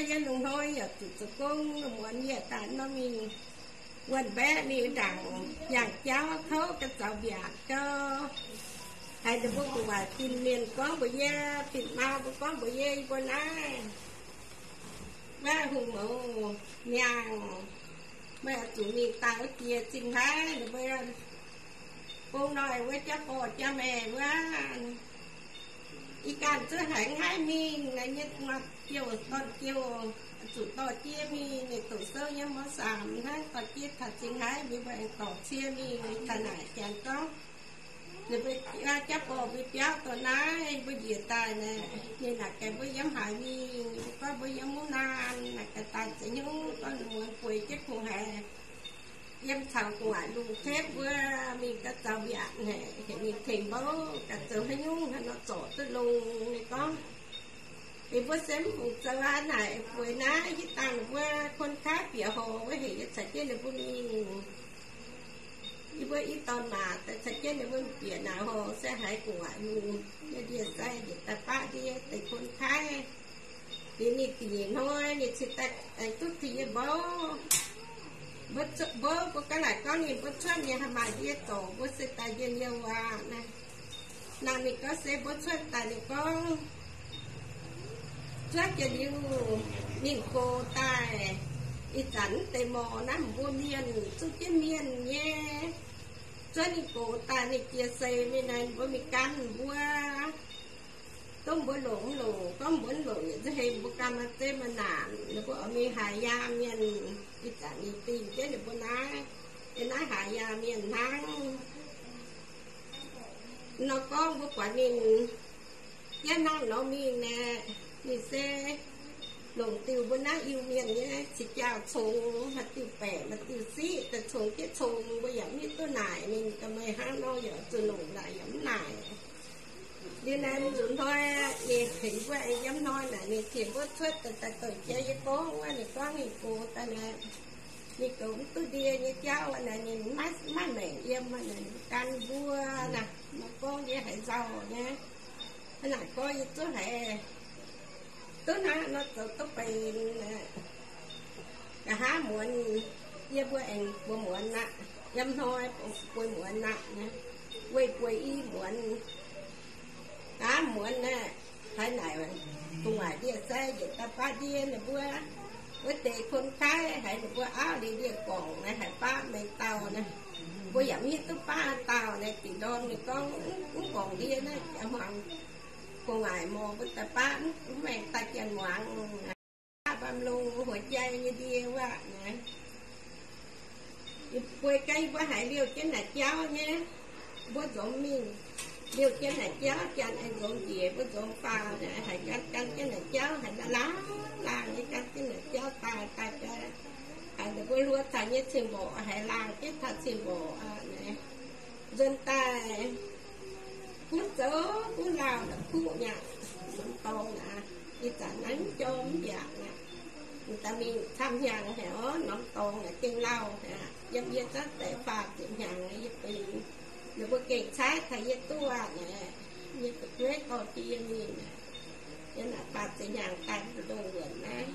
Yie lungh hnoi yaac zuqc zoux gong muonz yie daaih nor mingh wuonh mbaeqv mingh ndaangc yangh jauv kouv ga'zaux mbiaatc gau. Haiz ninh mbuo gu'nguaaic fin-mienh gorngv mbuox yie, fin-mau mbuo gorngv mbuox yie, yie mbuo naaiv, wuov hungh mouz niangh, meih oix zuqc mingh daaih wuov jiex Zingh Haaix, ninh mbuo bung noic wuov jauv borqc jauv maengc wuov, ih ganh zuov haengx haiv mingh naaiv nyei, dorn jouh zuqc dorh jiex mingh, ninh doqc souv yiem mor saamx hnangv, dorh jiex taux Zingh Haaix, ninh mbuo aengx dorh cie mingh taux naaic. Janx gorngv ninh mbuo jauv borqc mbuo biauv dongh naaiv, mbuo njiec daaih naaic, ninh naaic gaax mbuo yiem haaix mingh, mbuo gorngv mbuo yiem Mungv Naanh. Naaic gaax daaih za'nyungc, gorngv ninh muonz bueix jienv kungx haiz yiem caux gu'nguaaic lungh tepv wuov mingh ga'zaux mbiaatc haic, heuc ninh tengx mbouv gaax zoux haaix nyungc haaix nor zorc duqv longx. Ninh gorngv, ninh mbuo se mv fungc zoux aqv. Naaic bueix naaiv hitv dangh ninh mbuo kun kaav bieqc horc wuov, heuc yie caux jienv ninh mbuo mingh. Yie mbuo i dorn maac daaih caux jienv ninh mbuo bieqc naaic horc se haiz gu'nguaaic lungh, yie ndie-sai njiec daaih baqv ndie deix kun kaav. Liuz ninh ga'nyiec hnoi ninh cingx daaih duqv tengx yie mbouv. Mbouv, mbuo ga'naaiv gorngv ninh mbuo cuotv nyei haih maaih ndie zorc, mbuo se daaih njien-youh aqv naaic. Naaic ninh gorngv se mbuo cuotv daaih, ninh gorngv cuotv jiex liuz ninh gox daaih, ih zanc mv deix morc naaiv mbuo mienh zuqv jienv mienh nyei. Cuotv ninh gox daaih ninh jiex seix mingh naaic, mbuo mingh gan mbuo, dongh mbuo longc mv longc, gorngv mbuo mv longc yietc zungv hei mbuo gan maaih zeiv maaih naanc, ninh mbuo oix mingh haaix yaam mienh. Ih zanc ninh dingh jienv ninh mbuo naaiv, yiem naaiv haaix yaam mienh hnangv. Nor gorngv mbuo buatc ninh jienv hnangv nor mingh naaic, ninh se longc diuh mbuo naaiv Iu-Mienh nyei cingx jauh congx, maaih diuh baeqc maaih diuh siqv daaih congx jienv congx, mbuo yaac mv hiuv duqv naaic ninh ga'mei hnangv nor, yaac zuqc longc naaic yaac mv naaic. Liuz naaic nzunc hnoi ninh tengx mbuo aengx yiem hnoi naaic ninh tengx mbuo cuotv daaih, daaih douc jiex yie gorngv wuov, ninh gorngv ninh gox daaih naaic, ninh goux mv duqv ndie nyei jauv naaic, ninh maiv, maiv maengc yiem naaic, gan mbuo naaic, maaih gorngv yie haiz nzauh nyei. Hnangv naaic gorngv yie zuqc haiz duqv hnangv nor zoux duqv benx. Nqa'haav muonz yie mbuo aengx bueix muonz aqv, yiem hnoi bueix muonz aqv, weih bueix i muonz. Nqa'haav muonz naaic, haaix naaic gu'nguaaic ndie-sai njiec daaih baqv ndie ninh mbuo, wuov deix kun kaav haiz ninh mbuo auv liuz ndie-gorngc naaic haiz baqv mengh dauh naaic, mbuo yaac mv hiuv duqv baqv dauh naaic. Dingc ndorm ninh gorngv mv gorngc ndie naaic, hmuangx gu'nguaaic morc mbuo daaih baqv, mv maengx daaih janx muangx. Baqv baamh lungh huox jai nyei ndie wuov naaic. Bueix gau yie mbuo haiz liouh jienv naaic jauv nyei. Mbuo nzomz mingh liouh jienv naaic jauv, janx aengx nzomz njiec, mbuo nzomz faaux naaic haiz gan, gan jienv naaic jauv haiz laangh laangh nyei, gan jienv naaic jauv daaih, daaih gau haiz ninh mbuo hluo taux nyei cing-mborqc, haiz laangh jienv taux cing-mborqc aqv naaic. Nzuonx daaih gunv zoux gunv lauh la'kuqv mi'aqv, norm dorngx aqv. Ih zanc naaiv mv jorm mv mbiaauc aqv. Daaih mingh camv hnyangx haic orv, norm dorngx naaic gengh lauh aqv. Yiem yie zanv deix faah ziepc hnyangx yie benx, ninh mbuo gengh caaiv taux yie duqv aqv naaic. Yie fu'jueiv dorh jienv yie mingh aqv. Yie naaic faah ziepc hnyangx daaih mv dungx wuonc naaiv.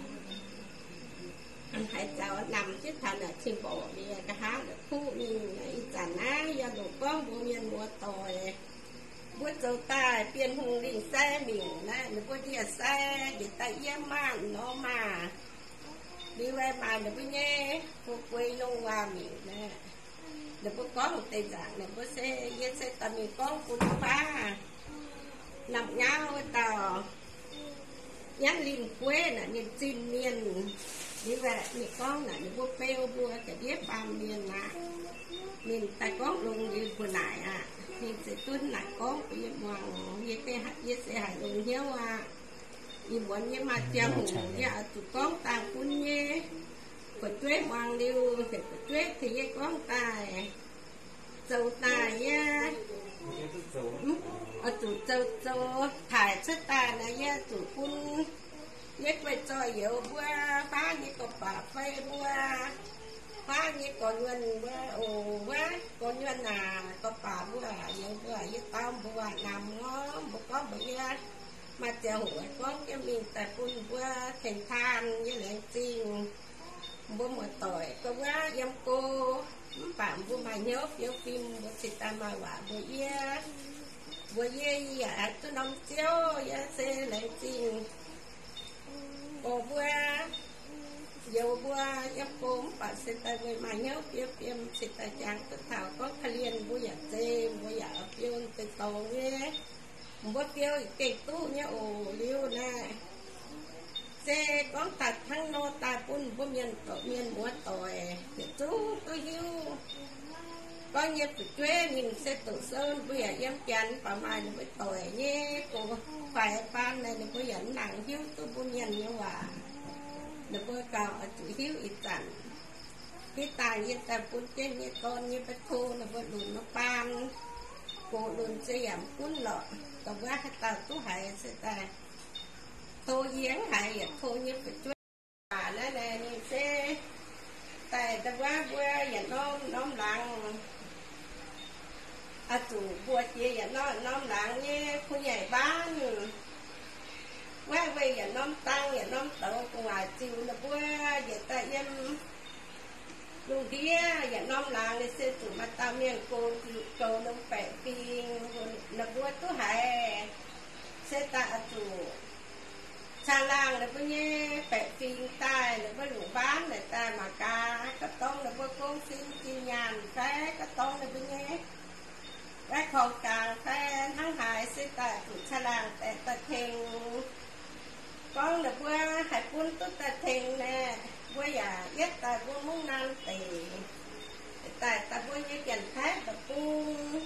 Haiz zaux namx jienv taux naaic cing-mborqc liuz, nqa'haav la'kuqv mingh. Ih zanc naaiv yaac longc gorngv mbuo mienh muoz-doic, mbuo zoux daaih Bienh Hungh lingh sai mingh naaiv, ninh mbuo ndie-sai njiec daaih yiem maanh nor maah. Liuz aengx maaih ninh mbuo nyei fu guei nyungc waac mingh naaiv. Ninh mbuo gorngv deix nzaangc, ninh mbuo se, yie se daaih mingh gorngv bun kuaav Namh Ngauv wuov dauh, nyanv Limh Gueiv naaic, ninh zinh mienh. Liuz aeqv, ninh gorngv naaic ninh mbuo beu mbuo ga'ndiev baamh mienh aqv. Ninh daaih gorngv longx liuz mbuo naaic aqv. Ninh se duqv naaic gorngv bun yie muangx, yie, yie se haiz longx hnyouv aqv. Ih muonz yie maaih ziangh hoc yie oix zuqc gorngv daaih bun nyei. Fu'jueiv muangx liuz, heuc fu'jueiv tengx yie gorngv daaih. Zoux daaih yie oix zuqc zoux, zoux taaic cuotv daaih naaic, yie zuqc bun yie guei zorc youz mbuo, faav nyei gorx-baac fai mbuo, faav nyei gorx-nyuonh mbuo oc. Wuov gorx-nyuonh aac, gorx-baac mbuo, youz mbuo, yie dau mbuo namx orv, mbuo gorngv mbuox yie, Maaih ziangh hoc gorngv jienv mingh daaih bun mbuo tengx taan nyei laengz zingh. Mbuo muoz-doic gorngv wuov yiem go, mv baac mbuo maaih hnyouv biouv fim, mbuo cingx daaih maaih waac mbuox yie. Mbuox yie, yie yaac haih duqv norm ziouv, yie se laengz zingh gorx mbuo, youz mbuo yiem go, mv baac se daaih maaih hnyouv biouv fim cingx daaih jangx duqv taux gorngv korv-lienh mbuo yaac zeiz, mbuo yaac biouv deix dorngx nyei. Mbuo biouv gengh duqv nyei oc. Liuz naaiv se gorngv daaih hnangv nor daaih bun mbuo mienh, mienh muoz-doic yietc zungv duqv hiuv. Gorngv nyei fu'jueiv ninh se doqc sou, ninh mbuo yaac yiem janx, mv baac maaih ninh mbuo doic nyei gox faix baan naaic, ninh mbuo yaac mv nangc hiuv duqv mbuo mienh nyei waac. Ninh mbuo gauh oix zuqc hiuv ih zanc. Ih dangh yie daaih bun jienv nyei dorn nyei mbuo tov ninh mbuo lunx baan, gox lunx se yaac mv gunv lorqc. Dongh wuov haaix dauh duqv haiz se daaih tov yie, haiz yaac tov nyei fu'jueiv. Waac naaiv naaic ninh se daaih da'wuov mbuo yietc norm norm laangz, oix zuqc mbuox jiex yietc norm norm laangz nyei kuv nyaic mbaanv. Wuov weih yietc norm dang yietc norm douz gu'nguaaic ziux ninh mbuo njiec daaih yiem lungh ndiev yietc norm laangz, ninh se zuqc maaih dauh mienh goux, goux ninh baeqc fingx. Ninh mbuo duqv haiz se daaih oix zuqc caangh laangh ninh mbuo nyei baeqc fingx daaih, ninh mbuo lungh mbaanv naaic daaih mangc gaax, gaax dorng ninh mbuo gong sin zinh nyaanh fai gaax dorng ninh mbuo nyei baeqc korngx gaangc fai hnangv haaix se daaih zuqc caangh laangh daaih tengx. Gorngv ninh mbuo haih bun duqv daaih tengx naaic, mbuo yaac yietv daaih mbuo mungv naaiv deix daaih, daaih mbuo nyei Janx-Taiv deic-bung.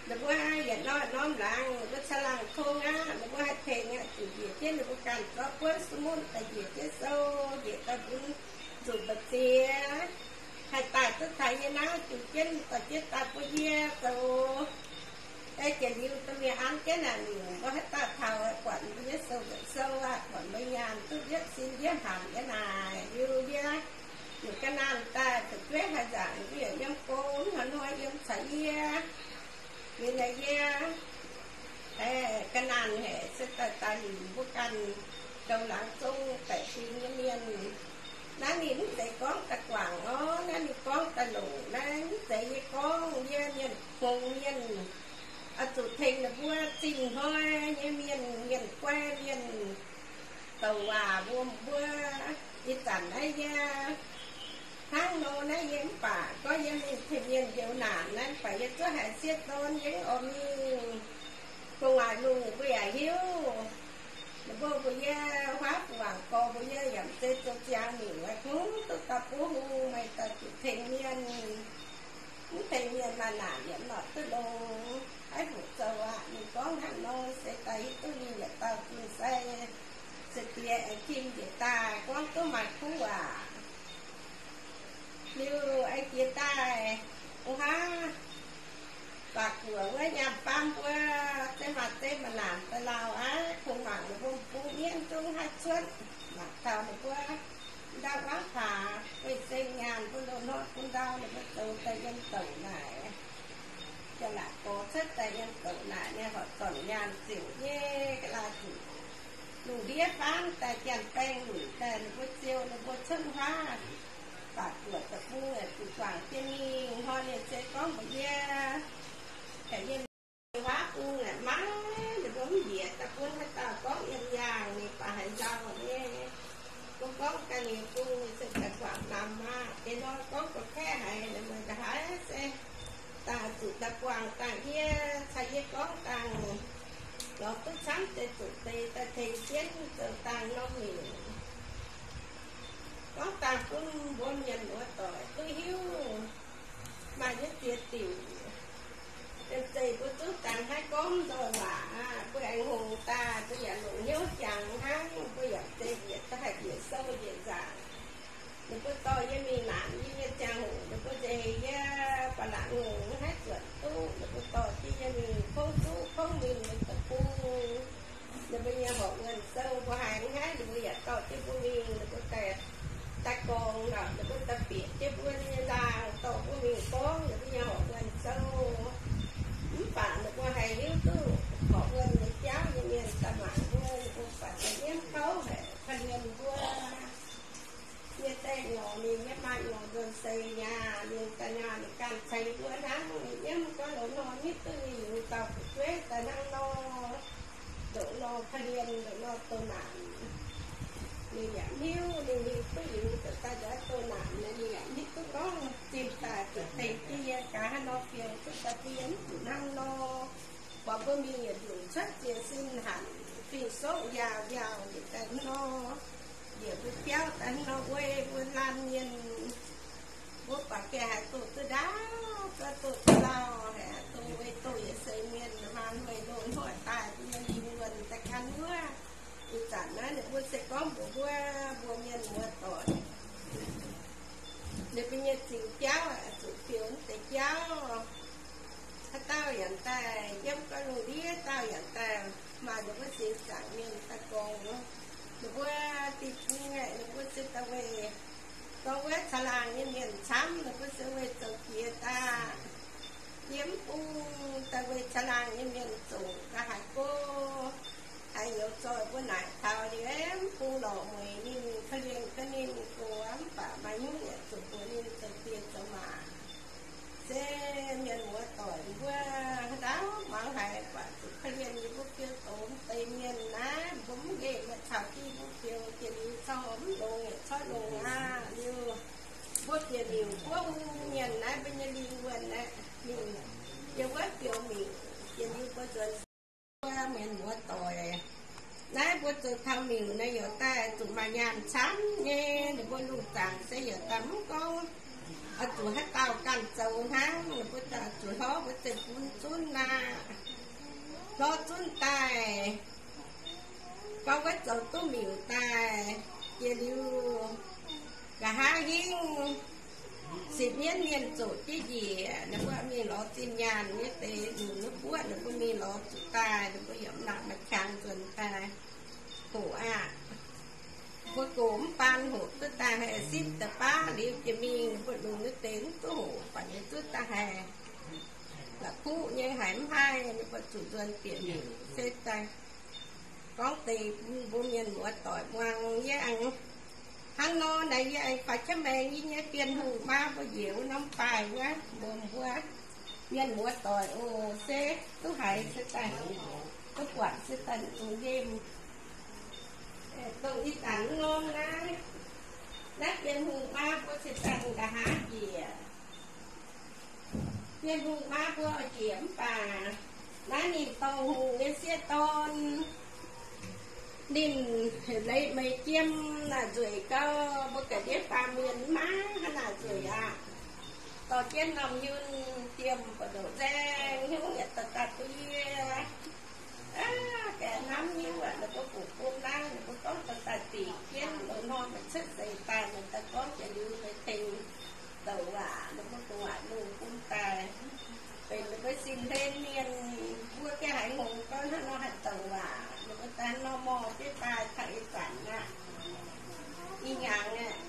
Ninh mbuo yietc norm norm laangz, ninh mbuo caangh laangh tong aqv, ninh mbuo haih tengx aqv, zuqc njiec jienv ninh mbuo ganh zorqv buonv su munv daaih njiec jienv sou, njiec daaih bun zuqc mbu'ziex, haih daaih duqv taux yie naaiv, zuqc jienv dorh jienv daaih bun yie zoux. Ei jiex liuz domh mienh an jienv naaic, mbuo haaix dauh taux buatc mbuo nyei sou, sou aqv, buatc mbuo nyaanh duqv yietv sin yietv hanc yie naaic. Liuz yie nyungc ga'naanh daaih fu'jueiv haaix nzangc, yie yiem go, hnoi-hnoi yiem caux yie. Liuz naaic yie ga'naanh haic se daaih daaih lunc mbuo ganh zoux laangz zong baeqc fingx nyei mienh. Naaiv ninh mv zeiz gorngv da'guangc orv, naaiv ninh gorngv da'longc. Naaiv mv zeiz yie gorngv, yie mienh hngongx mienh, oix zuqc tengx ninh mbuo zinh hnoi nyei mienh, mienh guai mienh, douc waac mbuo, mbuo ih zanc naaiv yie hnangv nor naaiv yie mv baac gorngv yie mingh tengx mienh njoux naanc naaiv, mv baac yie zuov haiz sieqv dorn yie mv oix mingh. Gu'nguaaic lungh mbuo yaac hiuv, ninh mbuo mbuox yie, huaav gu'nguaaic gorx mbuox yie yaac mv zeiz zoux ziangx miuc, kungx duqv daaih buov hung, meih daaih zuqc tengx mienh. Mv tengx mienh maaih naanc yaac mv lorz duqv longx. Haiv fuqv zoux aqv. Ninh gorngv hnangv nor se daaih hiuv duqv ninh yietc dauh zunh sai se diex aengx jin njiec daaih gorngv duqv maaih kuv waac. Liuz aengx jiex daaih, ov haav, baac guoqv wuov nyaanh baamv mbuo, zeiv maaih zeiv maaih naanc daaih lauh aqv. Kungx mangc ninh mbuo m'bung mienv zungv haih cuotv, mangc taux ninh mbuo ndau wuov paax weih seng nyaanh bun loz-hnoi bun ndau ninh mbuo zoux daaih yiem douc naaic. Jaa-laatc gorx cuotv daaih yiem douc naaic nyei horqc zornc nyaanh ziouc nyei ga'laaih zuqc lungh ndiev faanv daaih janx-baeng lunc daaih ninh mbuo ziou ninh mbuo cuotv huaav. Baac guoqv deic-bung aeqv, zuqc guangc jienv mingh hnoi ninh se gorngv mbuox yie, yie huaav bung aeqv, maiv ninh mbuo mv njiec daaih bun haaix dauh gorngv yiem yaangh ninh baac haiz nzauh nyei. Mbuo gorngv ganh ninh bung ninh se daaih guangc namx aqv. Deix hnoi gorngv gorqv-kaeqv haiz ninh mbuo nqa'haav se daaih zuqc daaih guangc dangh yie, caux yie gorngv dangh lorz duqv camv deix zuqc deix daaih tengx jienv zoux dangh norm miuc. Gorngv dangh bun mbuo mienh muoz-doic duqv hiuv. Maaih nyei ziex diuc, zeiz mbuo zuqc dangh haiv gorngv nzoih waac aqv. Mbuo aengx hngongx daaih mbuo yaac longc hnyouv jangx hnangv. Mbuo yaac zeiz njiec daaih haih njiec sou njiec nzaangc. Ninh mbuo dorh yie mingh naanc yie nyei ziangh hoc, ninh mbuo nzengc yie ba'laqc hngongx haiv zuotc duqv. Ninh mbuo dorh jienv yie mingh kouv zuqv kouv mingh nyei deic-bung. Ninh mbuo nyei horqc wuonh sou mbuo haiz hnangv, ninh mbuo yaac dorh jienv mbuo mingh. Ninh mbuo daaih, daaih gorngv nor, ninh mbuo daaih bieqc jienv mbuo nyei ndaangc dorh mbuo mingh gorngv ninh mbuo nyei horqc wuonh sou. Mv baac ninh mbuo haih hiuv duqv horqc wuonh nyei jauv nyei mienh daaih mangc Nyorx ninh nyei maaih nyorx nzuonx seix nyaah, ninh daaih nyaah ninh ganh ceix mbuo hnangv. Ninh yiem gorngv loz-hnoi mv duqv ninh yungz dauh fu'jueiv daaih hnangv nor, ndongc nor korv-lienh, ndongc nor doh naanc. Ninh yaac mv hiuv, ninh mingh duqv yungz daaih daaih doh naanc, ninh yaac mv hiuv duqv gorngv zinh daaih zuqc tengx jienv yie gaax haaix nor fiou duqv daaih bun yie mv zuqc hnangv nor. Buatc mbuo mingh yietc nyungc cuotv ziex sin hanc, fing-soqv njaaux njaaux njiec daaih hnangv nor, njiec mbuo biauv daaih hnangv nor, weic mbuo laanh mienh, mbuo baac gengh haaix doqc duqv ndaauv, gauh doqc duqv lauh, haaix doqc weic doqc yietc seix mienh, maaih weic loz-hnoi daaih mbuo nyei lingh wuonh daaih gan wuov. Ih zanc naaiv ninh mbuo se gorngv mbuox mbuo, mbuo mienh muoz-doic, ninh mbuo nyei zingh jauv zuqc fiou mv deix jauv. Haaix dauh yaac daaih yiem gauh lungh ndiev, dauh yaac daaih maaih ninh mbuo singx zaangc mienh daaih gorngv, ninh mbuo dinh bung aeqv, ninh mbuo se daaih weic gorngv wuov caangh laangh nyei mienh camv, ninh mbuo se weic zoux jiex daaih yiem bung daaih weic caangh laangh nyei mienh zoqc ga'haaix go, haaix youz zoih mbuo naaic taux liuz, mv bung lorqc mueic ninh, korv-lienh ga'ninh go, mv baac maaih hnyouv yaac zuqc mbuox ninh zoux diex zoux maac. Se mienh muoz-doic mbuo ndaauv mangc haiz buatc zuqc korv-lienh yie mbuo fiou doz mv deix mienh naaiv, mbuo mv nqemh maaih caux jienv mbuo fiou jiex liuz, corc mv longx yaac corc longx aqv. Liuz mbuo bieqc miuc buov hung mienh naaiv, mbuo nyei lingh wuonh aeqv, mingh yiem wuov fiou miuc jiex liuz mbuo nzuonx mbuo mienh muoz-doic. Naaiv mbuo zoux taux miuc naaiv yaac daaih zuqc maaih nyaanh camv nyei, ninh mbuo lungh zaangc se yaac daaih mv gorngv oix zuqc haaix dauh ganh zoux hnangv, ninh mbuo daaih oix zuqc hlorv mbuo zeiv-fun zunv aqv. Hlorv zunv daaih, gorngv wuov zoux duqv miuc daaih, jiex liuz nqa'haav hingv sipv mienv mienh zoqc jienv njiec, ninh mbuo mingh lorz zinh nyaanh nyei deix, lunc nyei buoqv ninh mbuo mingh lorz zuqc daaih, ninh mbuo yaac mv nangc maaih qangx nzuonx daaih. Hoqc aqv. Mbuo gox mv baan hoqc duqv daaih haic, sipv da'baav liuz jiex mingh, ninh mbuo lunc nyei deix mv duqv hoqc, baac ninh duqv daaih haic. La'kuqv nyei haiz mv haih, ninh mbuo zuqc nzuonx bieqc miuc se daaih. Gorngv deix mbuo mienh muoz-doic muangx yie aengx hnangv nor naaic, yie aengx faix jienv maengx yie nyei Bienh Hungh maa mbuo njiec wuov norm baaih wuov, mbuo mbuo mienh muoz-doic oc, se duqv haiz se daaih, duqv buatc se daaih zuqc nqemh. Dongh ih zanc norm naaiv, naaiv Bienh Hungh maa mbuo se daaih nqa'haav njiec. Bienh Hungh maa mbuo njiec mv baac naaiv ninh dorh hungh nyei sieqv dorn, ninh leiz meih jiem naaic nzueic gau, mbuo ga'ndiev baamh mienh mv maaih hnangv naaic nzueic aqv. Dorh jienv norm yunh jiem buoz-ndoqv nzaeng hnyouv yaac daaih daaih bun yie. Aav, gaengh hnamv hnyouv aqv. Ninh mbuo bungx bun naaiv, ninh mbuo gorngv daaih daaih dingc jienv loz-hnoi meih cuotv seix daaih, meih daaih gorngv jiex liuz meih tengx douc waac, ninh mbuo gu'nguaaic lungh bun daaih. Benx ninh mbuo sin hlen mienh, mbuo gengh haiz ngongx gorngv hnangv nor haih douc waac, ninh mbuo daaih hnangv nor morh jienv daaih taux ih zanc aqv. Ih hnyangx aeqv,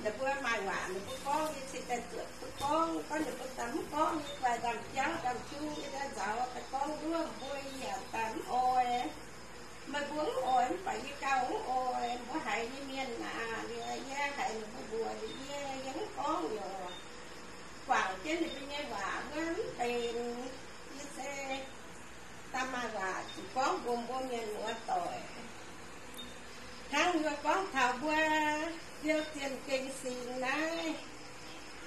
ninh mbuo maaih waac ninh mbuo gorngv, yie cingx daaih zuotc duqv gorngv. Gorngv ninh mbuo daaih mv gorngv, yie guaix ndaamv-jauv ndaamv-jung, yie daaih nzaaux daaih gorngv nduov mbuo, yie yaac daaih mv oix. Meih mbuo mv oix mv baac yie gauh mv oix. Mbuo haiz nyei mienh aac, liuz yie haiz ninh mbuo mbuox liuz yie, yie mv gorngv yoc. Guangc jienv ninh mbuo nyei waac wuov mv benx. Yie se daaih maaih waac zuqc gorngv mbuox mbuo mienh muoz-doic. Hnangv yie gorngv taux mbuo liouh zienh gengh singx naaiv,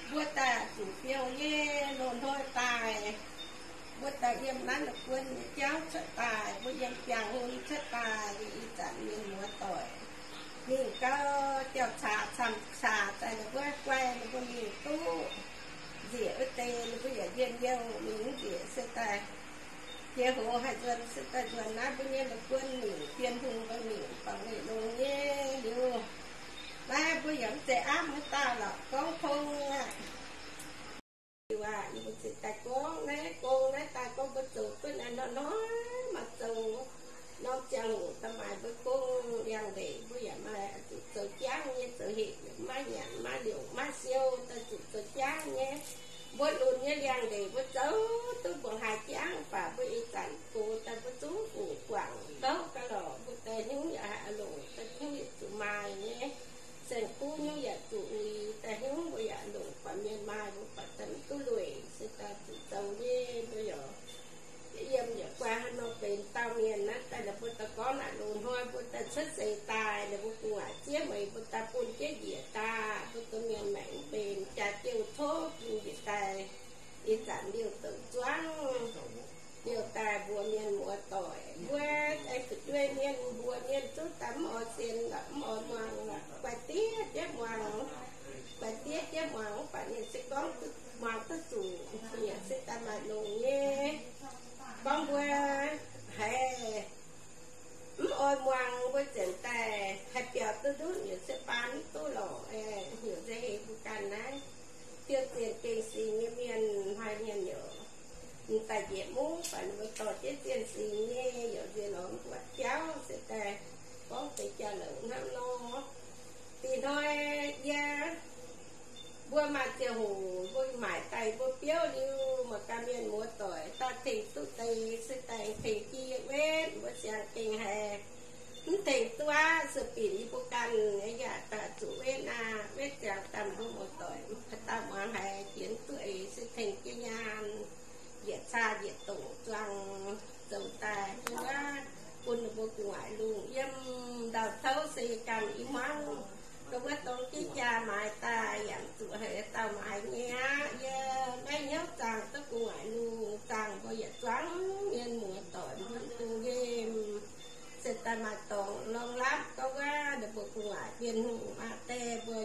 mbuo daaih zuqc biouv nyei loz-hnoi daaih, mbuo daaih yiem naaiv la'guon nyei jauv cuotv daaih, mbuo yiem biangh hung cuotv daaih, ih zanc mienh muoz-doic mingh gau, jauv-caax camv-caax daaih, ninh mbuo guai, ninh mbuo mingh duqv nzieqc wuov deix, ninh mbuo yaac njien-youh, mingh nzieqc se daaih jiex hoz haih nzuonx se daaih nzuonx naaiv mbuo nyei la'guon miuc, Bienh Hungh mbuo miuc, Bangc Weih Longx nyei liuz, naaiv mbuo yaac mv zeiz aapv haaix dauh lorqc, gorngv tong aqv. Liuz aac, yie mbuo ziouc daaih gorngv naaiv gong naaiv daaih gorngv mbuo zoux duqv naaiv hnoi-hnoi maaih zoux norm ziangh hoc daaih maaih mbuo gong liangx-ndeic, mbuo yaac maaih zuqc zoux jangv nyei, zoux hec yaac maiv nyanc, maiv liouc, maiv siou, daaih zuqc zoux jangv nyei. Mbuo lunx nyei liangx-ndeic mbuo zoux duqv mbuoqc haaix jangv, mv baac mbuo ih zanc gox daaih mbuo zungv fungc guangc ndouv gaax lorqc, mbuo daaih hnyouv yaac haih longc, daaih hnyouv yaac zuqc maaih nyei, saeng-kuv hnyouv yaac zuqc uix. mbuo daaih bun jienv njiec daaih, mbuo domh mienh maengc mv benx, jaax jiu tov bun njiec daaih. Ih zanc liouh douc zuangv, liouh daaih mbuox mienh muoz-doic, mbuo aengx fu'jueiv mienh, mbuox mienh zungv daaih mv oix sienx lorqc, mv oix muangx lorqc, guai diev jienv muangx, guai diev jienv muangx, mv baac ninh se gorngv muangx duqv zuqc, yaac se daaih maaih longx nyei. Gorngv mbuo haiz mv oix muangx, mbuo zienc daaih haih biaux duqv ndutv, yaac se baan mv duqv lorqc. Heuc nzengc heix mbuo ganh naaiv, diuh zienh gengh singx nyei mienh, hnoi mienh yaac m'daaih njiec mungv, mv baac ninh mbuo dorh jienv zienh singx nyei, yaac nziex lorz mv buatc jauv se daaih gorngv deix jauv-louc hnangv nor. Dih hnoi yie mbuo maaih ziangh hoc mbuo maaic daaih mbuo biouv liuz, mangc gaax mienh muoz-doic daaih tengx duqv deix se daaih tengx jienv yie wetv, mbuo siang gengh haiz mv tengx duqv aqv, se binc yie mbuo ganh yaac daaih zuqc wetv aqv. Wetv ziangx daaih mbuo muoz-doic haaix dauh muangx haiz jiex duqv eix se tengx jienv nyaanh, yietc caa yietc dongc zuangx zoux daaih bun wuov, bun ninh mbuo gu'nguaaic lungh yiem ndau-touv se yie ganh i hmuangv. Gorngv wuov dongh jienv jaa maaiz daaih yaac zuqc haiz dauh maaiz nyei aqv. Yie maiv hnyouv zaangh duqv gu'nguaaic lungh, zaangh mbuo yietc zuangx mienh muoz-doic mbuo dungz nqemh, se daaih maaih dorngx lorngx lapv gorngv wuov ninh mbuo gu'nguaaic Bienh Hungh maa die mbuo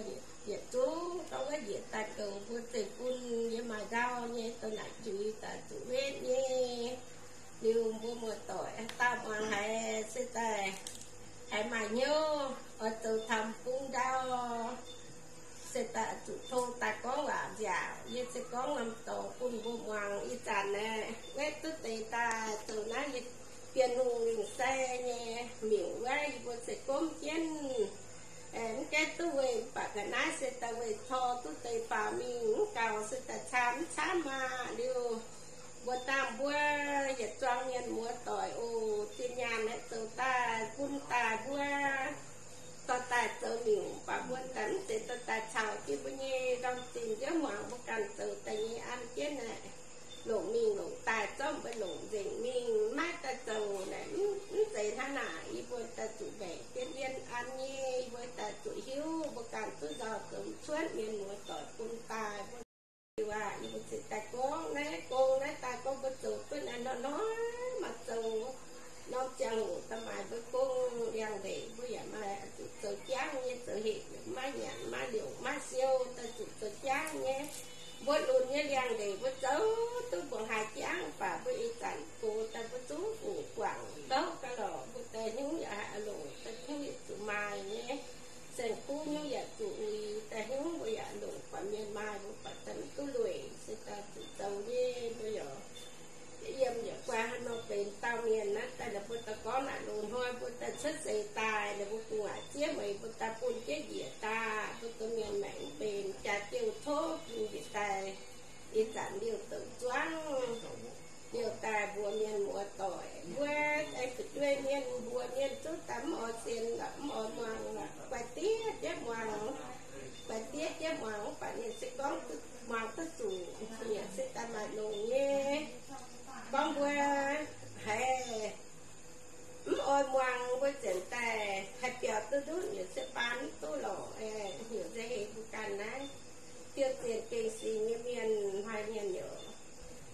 yietc zungv gorngv wuov njiec daaih goux mbuo zeiv-fun yiem maaih ndau nyei douz-naaic juix daaih zuqc wetv nyei. Liuz mbuo muoz-doic haaix dauh muangx haiz se daaih haiz maaih hnyouv oix zoux taux bung ndau, se daaih zuqc tong daaih gorngv waac nziaauc. Yie se gorngv norm dorngx bun mbuo muangx. Ih zanc naaiv wetv duqv deix daaih zoux naaiv Bienh Hungh Lingh Sai nyei miuc wuov, yie mbuo se gomv jienv, mv gaengh duqv weih, mv baac ga'naaiv se daaih weih tor duqv deix faaux mingh mv gaux, se daaih camv mv camv maah. Liuz mbuo dangh mbuo yietc zuangx mienh muoz-doic oc, zinh nyaanh naaiv zoux daaih bun daaih mbuo dorh daaih zoux miuc, mv baac mbuo daaih mv zeiz dorh daaih caux jienv mbuo nyei ndorm-zinh nziouv hmuangx mbuo ganh zoux daaih nyei an jienv naaic, longc mingh longc daaih zorqv mbuo longc nzengc mingh maiv daaih zoux naaic, mv zeiz hnangv naaic. Yie mbuo daaih zuqc mbaeqc jienv yiem an nyei, yie mbuo daaih zuqc hiuv mbuo ganh duqv nzauh zoux cuotv mienh muoz-doic bun daaih mbuo. Liuz aac, yie mbuo ziouc daaih gorngv naaiv gong naaiv daaih gorngv mbuo zoux duqv naaiv hnoi-hnoi maaih zoux norm ziangh hoc daaih maaih mbuo gong liangx-ndeic mbuo yaac maaih zuqc zoux jangv nyei, zoux hec maiv nyanc maiv liouc maiv siou daaih zuqc zoux jangv nyei. Mbuo lunx nyei liangx-ndeic mbuo zoux duqv mbuoqc haaix jangv, mv baac mbuo ih zanc gox daaih mbuo zungv guangc ndouv ga'lorqc, mbuo daaih hnyouv yaac haih longc, daaih hnyouv yaac zuqc maaih nyei. Saeng-kuv hnyouv yaac zuqc uix, daaih hnyouv mbuo yaac longc buatc mienh maaih, mbuo buatc daaih mv duqv lueic, se daaih zuqc zoux nyei. Mbuo yaac yiem yaac guai haaix nor benx dauh mienh naaiv daaih, ninh mbuo daaih gorngv naaic loz-hnoi mbuo daaih cuotv seix daaih, ninh mbuo gu'nguaaic zieqv meih mbuo daaih bun jienv njiec daaih, mbuo domh mienh maengc mv benx, jaax jiu tov bun njiec daaih. Ih zanc liouh douc zuangv, liouh daaih mbuox mienh muoz-doic, mbuo aengx fu'jueiv mienh, mbuox mienh zungv daaih mv oix sienx lorqc, mv oix muangx lorqc, guai diev jienv muangx, guai diev jienv muangx, mv baac ninh se gorngv muangx duqv zuqc, yaac se daaih maaih longx nyei. Gorngv mbuo haiz mv oix muangx, mbuo zienc daaih haih biaux duqv ndutv, yaac se baan mv duqv lorqc. Heuc nzengc heix mbuo ganh naaiv, diuh zienh gengh singx nyei mienh, hnoi mienh yaac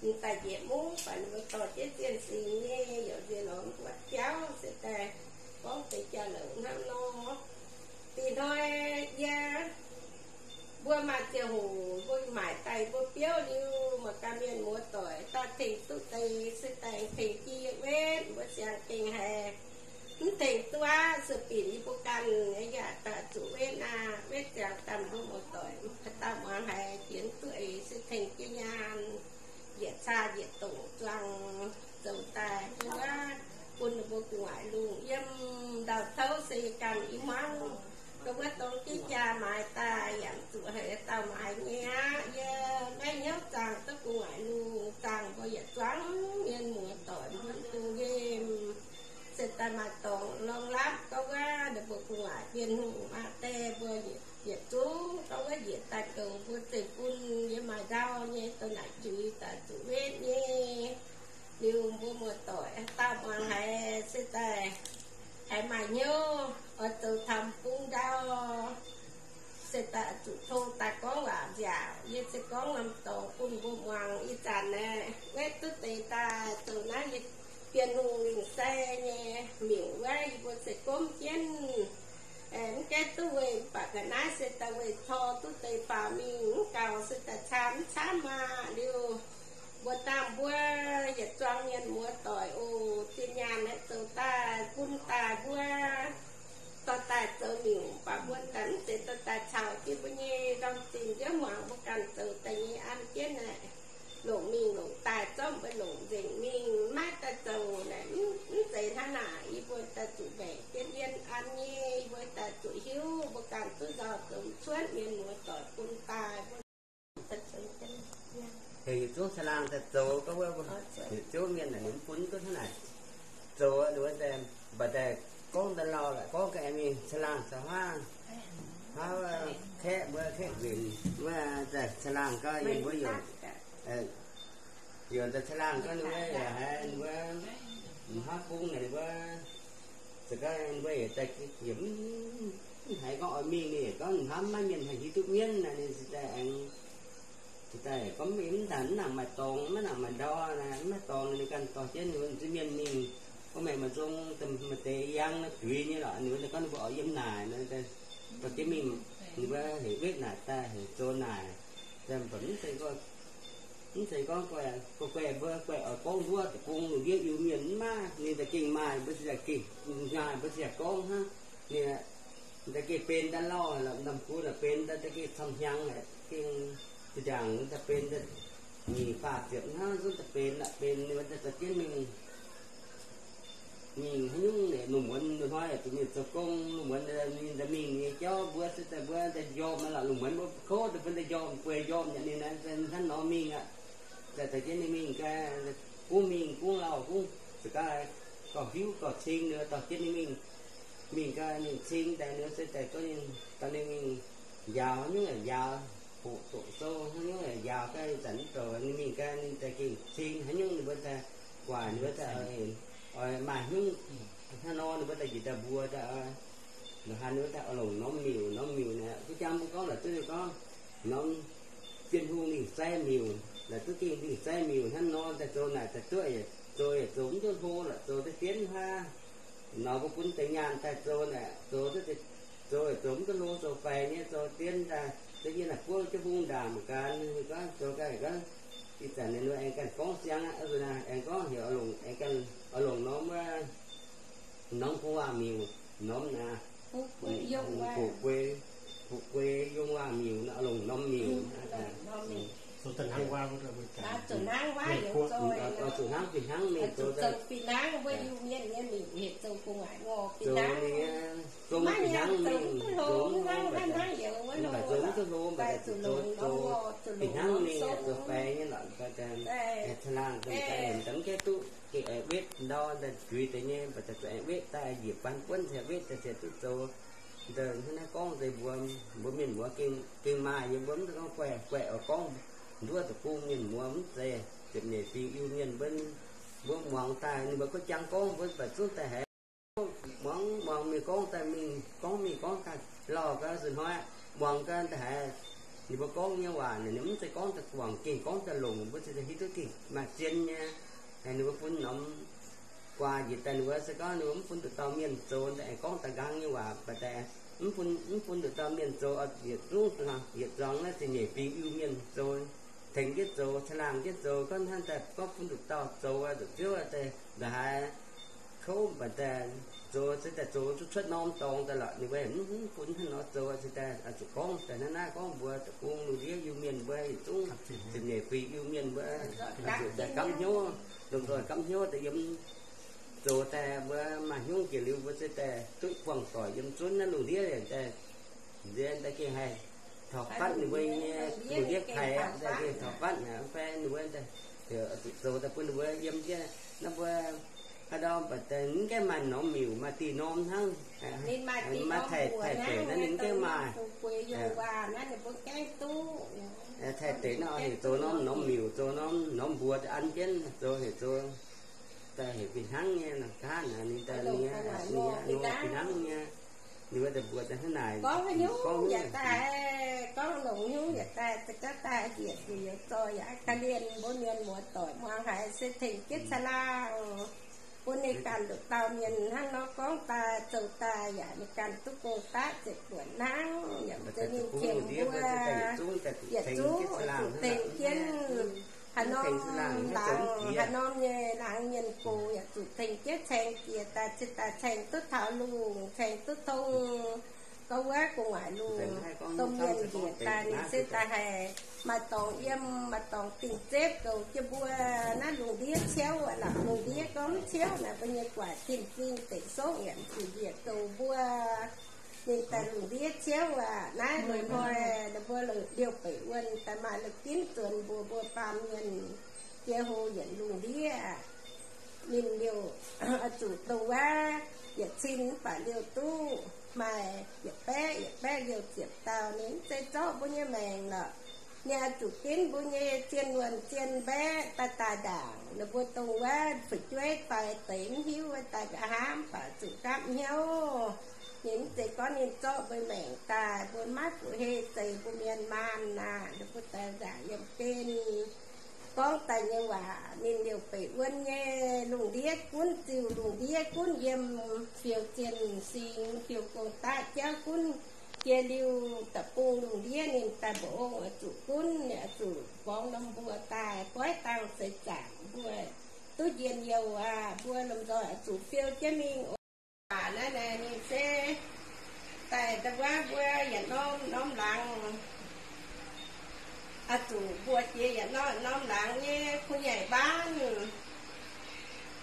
m'daaih njiec mungv, mv baac ninh mbuo dorh jienv zienh singx nyei, yaac nziex lorz mv buatc jauv, se daaih gorngv deix jauv-louc hnangv nor. Dih hnoi yie mbuo maaih ziangh hoc mbuo maaic daaih mbuo biouv liuz, mangc gaax mienh muoz-doic daaih tengx duqv deix, se daaih tengx jienv yie wetv, mbuo siang gengh haiz mv tengx duqv aqv, se binc yie mbuo ganh yaac daaih zuqc wetv aqv. Wetv ziangx daaih mbuo muoz-doic haaix dauh muangx haiz jiex duqv eix se tengx jienv nyaanh, yietc caa yietc dongc zuangx zoux daaih bun wuov, bun ninh mbuo gu'nguaaic lungh yiem ndau-touv se yie ganh i hmuangv. Gorngv wuov dongh jienv jaa maaiz daaih yaac zuqc haiz dauh maaiz nyei aqv. Yie maiv hnyouv zaangh duqv gu'nguaaic lungh, zaangh mbuo yietc zuangx mienh muoz-doic mbuo dungz nqemh, se daaih maaih dorngx lorngx lapv gorngv wuov ninh mbuo gu'nguaaic Bienh Hungh maa die mbuo yietc zungv gorngv wuov njiec daaih goux mbuo zeiv-fun yiem maaih ndau nyei douz-naaic juix daaih zuqc wetv nyei. Liuz mbuo muoz-doic haaix dauh muangx haiz se daaih haiz maaih hnyouv oix zoux taux bung ndau, se daaih zuqc tong daaih gorngv waac nziaauc. Yie se gorngv norm dorngx bun mbuo muangx. Ih zanc naaiv wetv duqv deix daaih zoux naaiv Bienh Hungh Lingh Sai nyei miuc wuov, yie mbuo se gomv jienv. Mv gaengh duqv weih, mv baac ga'naaiv se daaih weih tor duqv deix faaux mingh, mv gaux se daaih camv camv maah. Liuz mbuo dangh mbuo yietc zuangx mienh muoz doic oc, zinh nyaanh naaiv zoux daaih bun daaih mbuo dorh daaih zoux miuc, mv baac mbuo daaih mv zeiz dorh daaih caux jienv mbuo nyei ndorm-zinh nziouv muangx mbuo ganh zoux daaih nyei an jienv naaic. Longc mingh longc daaih zorqv mbuo longc nzengc mingh maiv daaih zoux naaic, mv zeiz hnangv naaic. Yie mbuo daaih zuqc mbaeqc jienv yiem an nyei, yie mbuo daaih zuqc hiuv mbuo ganh duqv nzauh zoux cuotv mienh muoz doic bun daaih mbuo. Heuc yietc zungv caangh laangh daaih zoux, gorngv wuov yietc zungv mienh naaic ninh mv bun duqv hnangv naaic zoux, ninh mbuo daaih mbatc daaih gorngv daaih lauh laaix gorngv ga'naaiv mingh caangh laangh caux haav, haav kaeqv mbuo kaeqv nquenc wuov daaih caangh laangh gau, yie mbuo yaac yaac daaih caangh laangh gau, ninh mbuo yaac haiz ninh mbuo haav bung naaic ninh mbuo za'gengh ninh mbuo yaac daaih yaac mv haiz gorngv oix mingh, ninh yaac gorngv hnamv maiv mienh haih hiuv duqv mienv naaic, ninh ziouc daaih aengx ziouc daaih gorngv mv daaih mv nangc maaih dorngx, maiv nangc maaih ndau naaic, mv maaih dorngx, ninh ganh dorh jienv ninh mbuo m'zing mienh mingh. Gorngv meih maaih nzong maaih deix yangh naaiv juix nyei lorqc, ninh mbuo daaih gorngv ninh mbuo oix yiem naaic nor, dorh jienv mingh, ninh mbuo heuc wetv naaic daaih, heuc zoux naaic. Mv zeiz gorngv, mv zeiz gorngv guai, guai, guai mbuo guai oix gorngv nduov deic-bung lungh ndiev Iu-Mienh mv maaih, ninh daaih gengh maaih, mbuo ziouc gengh maaih, mbuo ziouc gorngv hnangv. Ninh daaih gengh benx daaih lauh lorqc, ndamv-gu naaic benx daaih, daaih gengh camv hnyangx, gengh zinh ndaangc daaih benx daaih nyic faah ziepc hnangv zungv daaih benx aqv, benx ninh mbuo daaih dorh jienv mingh. Mingh haaix nyungc ninh lungh muonz, lungh hnoi zuqc mingh zoux gong, lungh muonz ninh daaih mingh nyei jauv mbuo se daaih mbuo daaih njormh aqv lorqc, lungh muonz mbuo kouv daaih mbuo daaih njormh, bueix njormh nyei ninh naaiv hnangv nor mingh aqv. Daaih dorh jienv ninh mingh gaax, gunv mingh gunv lauh gunv za'gengh gauh hiuv gauh cing ninh dorh jienv ninh mingh. Mingh gaax ninh cing daaih ninh se daaih gorngv ninh dorh ninh mingh njaaux haaix nyungc yaac njaaux, hoqc doqc sou haaix nyungc yaac njaaux gaax, ih zanc mv douc ninh mingh gaax ninh daaih gengh cing haaix nyungc ninh mbuo daaih guaax ninh mbuo daaih oix maaih haaix nyungc hnangv nor ninh mbuo daaih njiec daaih mbuox daaih, ninh mbuo daaih oix longc norm miuc, norm miuc naaic duqv jangv mbuo gorngv la'duqv gorngv norm Bienh Hungh Lingh Sai miuc, la'duqv gengh Lingh Sai miuc hnangv nor daaih zoux naaic daaih duqv yaac zoux, yaac zoux mv duqv hlo lorqc, zoux daaih dienv hnangv. Nor mbuo bun deix nyaanh daaih zoux naaic, zoux, zoux yaac zoux mv duqv hlo, zoux faix nyei, zoux dienv daaih, zoux yie naaic buov jienv hungh ndaangc mangc gaax, ninh gorngv zoux gaax gorngv, ih zanc ninh mbuo aengx ganh gorngv siang aqv, aengx gorngv heuc oix longc, aengx ganh oix longc norm wuov, norm gu'nguaaz-miuc, norm naaic, hoqc guei, hoqc guei yiem gu'nguaaz-miuc, oix longc norm miuc. Zuqc hnangv fih hnangv mingh zoux, zoux ninh, zoux fih hnangv mingh, zoux mv duqv hlo, mv baac zoux mv duqv hlo, mv baac zoux fih hnangv mingh, zoux faix nyei lorqc, caangh laangh daaih mv gaengh duqv gengh aengx wetv ndau daaih juix deix nyei, mv baac daaih zuqc aengx wetv daaih njiec baan buonv ziouc wetv daaih ziouc duqv zoux. Hnangv naaiv gorngv deix mbuo, mbuo mienh muoz gengh maaih nyei, mbuo mv zeiz gorngv guaih guaih oix gorngv nduov deic-bung mienh muoz mv zeiz, ziepc nyeic fingx Iu-Mienh mbuo, mbuo muangx daaih ninh mbuo gorngv jangx gorngv mbuo baac zungv daaih haiz muangx, muangx mingh gorngv daaih mingh gorngv mingh gorngv ganh lauh gau, zuqc hnoi muangx gau daaih haiz ninh mbuo gorngv nyei waac naaic, ninh mv zeiz gorngv daaih guangc, gengh gorngv daaih longc, mbuo ziouc hiuv duqv gengh maaih zien nyei. Ninh mbuo bun norm guaax njiec daaih, ninh mbuo se gorngv ninh mbuo mv bun nduqc dauh mienh zoux daaih aengx gorngv daaih nqaang nyei waac, baac daaih mv bun, mv bun nduqc dauh mienh zoux, yietc zungv, yietc zuangx naaiv ziepc nyeic fingx Iu-Mienh zoux, tengx jienv zoux, caangh laangh jienv zoux, gorngv hnangv daaih gorngv bun nduqc dauh zoux, nduqc ziouv daaih ndongc haaix kouv, mv baac daaih zoux se daaih zoux zuqc cuotv norm dorngx daaih lorqc, ninh mbuo mv bun hnangv nor zoux, se daaih zuqc gorngv daaih hnangv naaiv gorngv mbuox deic-bung lungh ndiev Iu-Mienh mbuo yietc zungv ziepc nyeic fingx Iu-Mienh mbuo zuqc daaih gamv hnyouv, lomh nzoih gamh hnyouv daaih yiem zoux daaih mbuo maaih hnyouv jiex liuz mbuo se daaih duqv buangh doic yiem zunv naaiv lungh ndiev daaih, nziex daaih gengh haih taux fatv ninh mbuo nyei lungh ndiev kaic aqv, daaih gengh taux fatv aqv, fai ninh mbuo daaih zoux daaih bun ninh mbuo yiem jienv naaiv mbuo haaix ndau mv baac daaih mv gaengh maaih norm miuc, maaih diuh norm hnangv. Maaih Taiv, Taiv deic naaiv ninh mv gaengh maaih. Taiv deic naaiv heuc zoux norm, norm miuc, zoux norm, norm mbuox an jienv zoux, heuc zoux, daaih heuc fih hnangv nyei, nor gaanv ninh daaih ninh, ninh fih hnangv nyei. Gorngv haaix nyungc yaac daaih, gorngv longc nyungc yaac daaih, za'gengh daaih njiec zuqc youz zoih yaac ga'lienh mbuo mienh muoz-doic muangx haiz se tengx jienv caangh laangh bun ninh ganh nduqc dauh mienh hnangv nor gorngv daaih zoux daaih yaac ninh ganh duqv gong-daqv ziepc buonc hnangv. Yaac mv zeiz ninh qiemx mbuo, yietc zungv zuqc tengx jienv haaix norm laangz, haaix norm nyei laangz mienh gox yaac zuqc tengx jienv caeng jiex daaih, cingx daaih caeng duqv taux lungh, caeng duqv tong. Gorngv wuov gu'nguaaic lungh, domh mienh njiec daaih ninh se daaih haih maaih dorngx yiem, maaih dorngx dingh zepv goux jienv mbuo naaiv lungh ndiev ciouv aqv. La'longc lungh ndiev gorngv ciouv naaic, mbuo nyei guaaic tin-zingh deic sokv yaac zuqc njiec goux mbuo. Ninh daaih lungh ndiev ciouv aqv. Naaiv loz-hnoi ninh mbuo liouh beic wuonh daaih maaih la'ginv zuonx mbuox mbuo baamh mienh jiex hlo yietc lungh ndiev. Ninh liouh oix zuqc dongh wuov yietc cin mv baac liouh duqv maaih yietc baeqv yietc baeqv liouh ziepc dauh. Ninh mv zeiz zorqv mbuo nyei maengc lorqc. Ninh oix zuqc ginv mbuo nyei zien wuonh zien mbaeqv daaih daaih ndaangc ninh mbuo dongh wuov fu'jueiv doix deix mv hiuv wuov daaih nqa'haav mv baac zuqc nqapv hnyouv. Ninh mv zeiz gorngv ninh zorqv mbuo maengc daaih, mbuo maiv fu'hei zeiz mbuo mienh maanh naaic, ninh mbuo daaih nzaangc yiem gen gorngv daaih nyei waac. Ninh liouh beic wuonh nyei lungh ndiev gunv ziuh, lungh ndiev gunv yiem, fiou zien sing, fiou gong-daqv jauv gunv jiex liuh da'bung lungh ndiev. Ninh daaih mba'ong oix zuqc gunv, ninh oix zuqc borngz norm mbuo daaih goiv dangh seix zaangc mbuo duqv njien-youh aqv. Mbuo lomh nzoih oix zuqc fiou jienv mingh oc. Aac, naaiv naaic ninh se daaih da'wuov mbuo yietc norm norm laangz oix zuqc mbuox jiex yietc norm norm laangz nyei kuv nyaic mbaanv.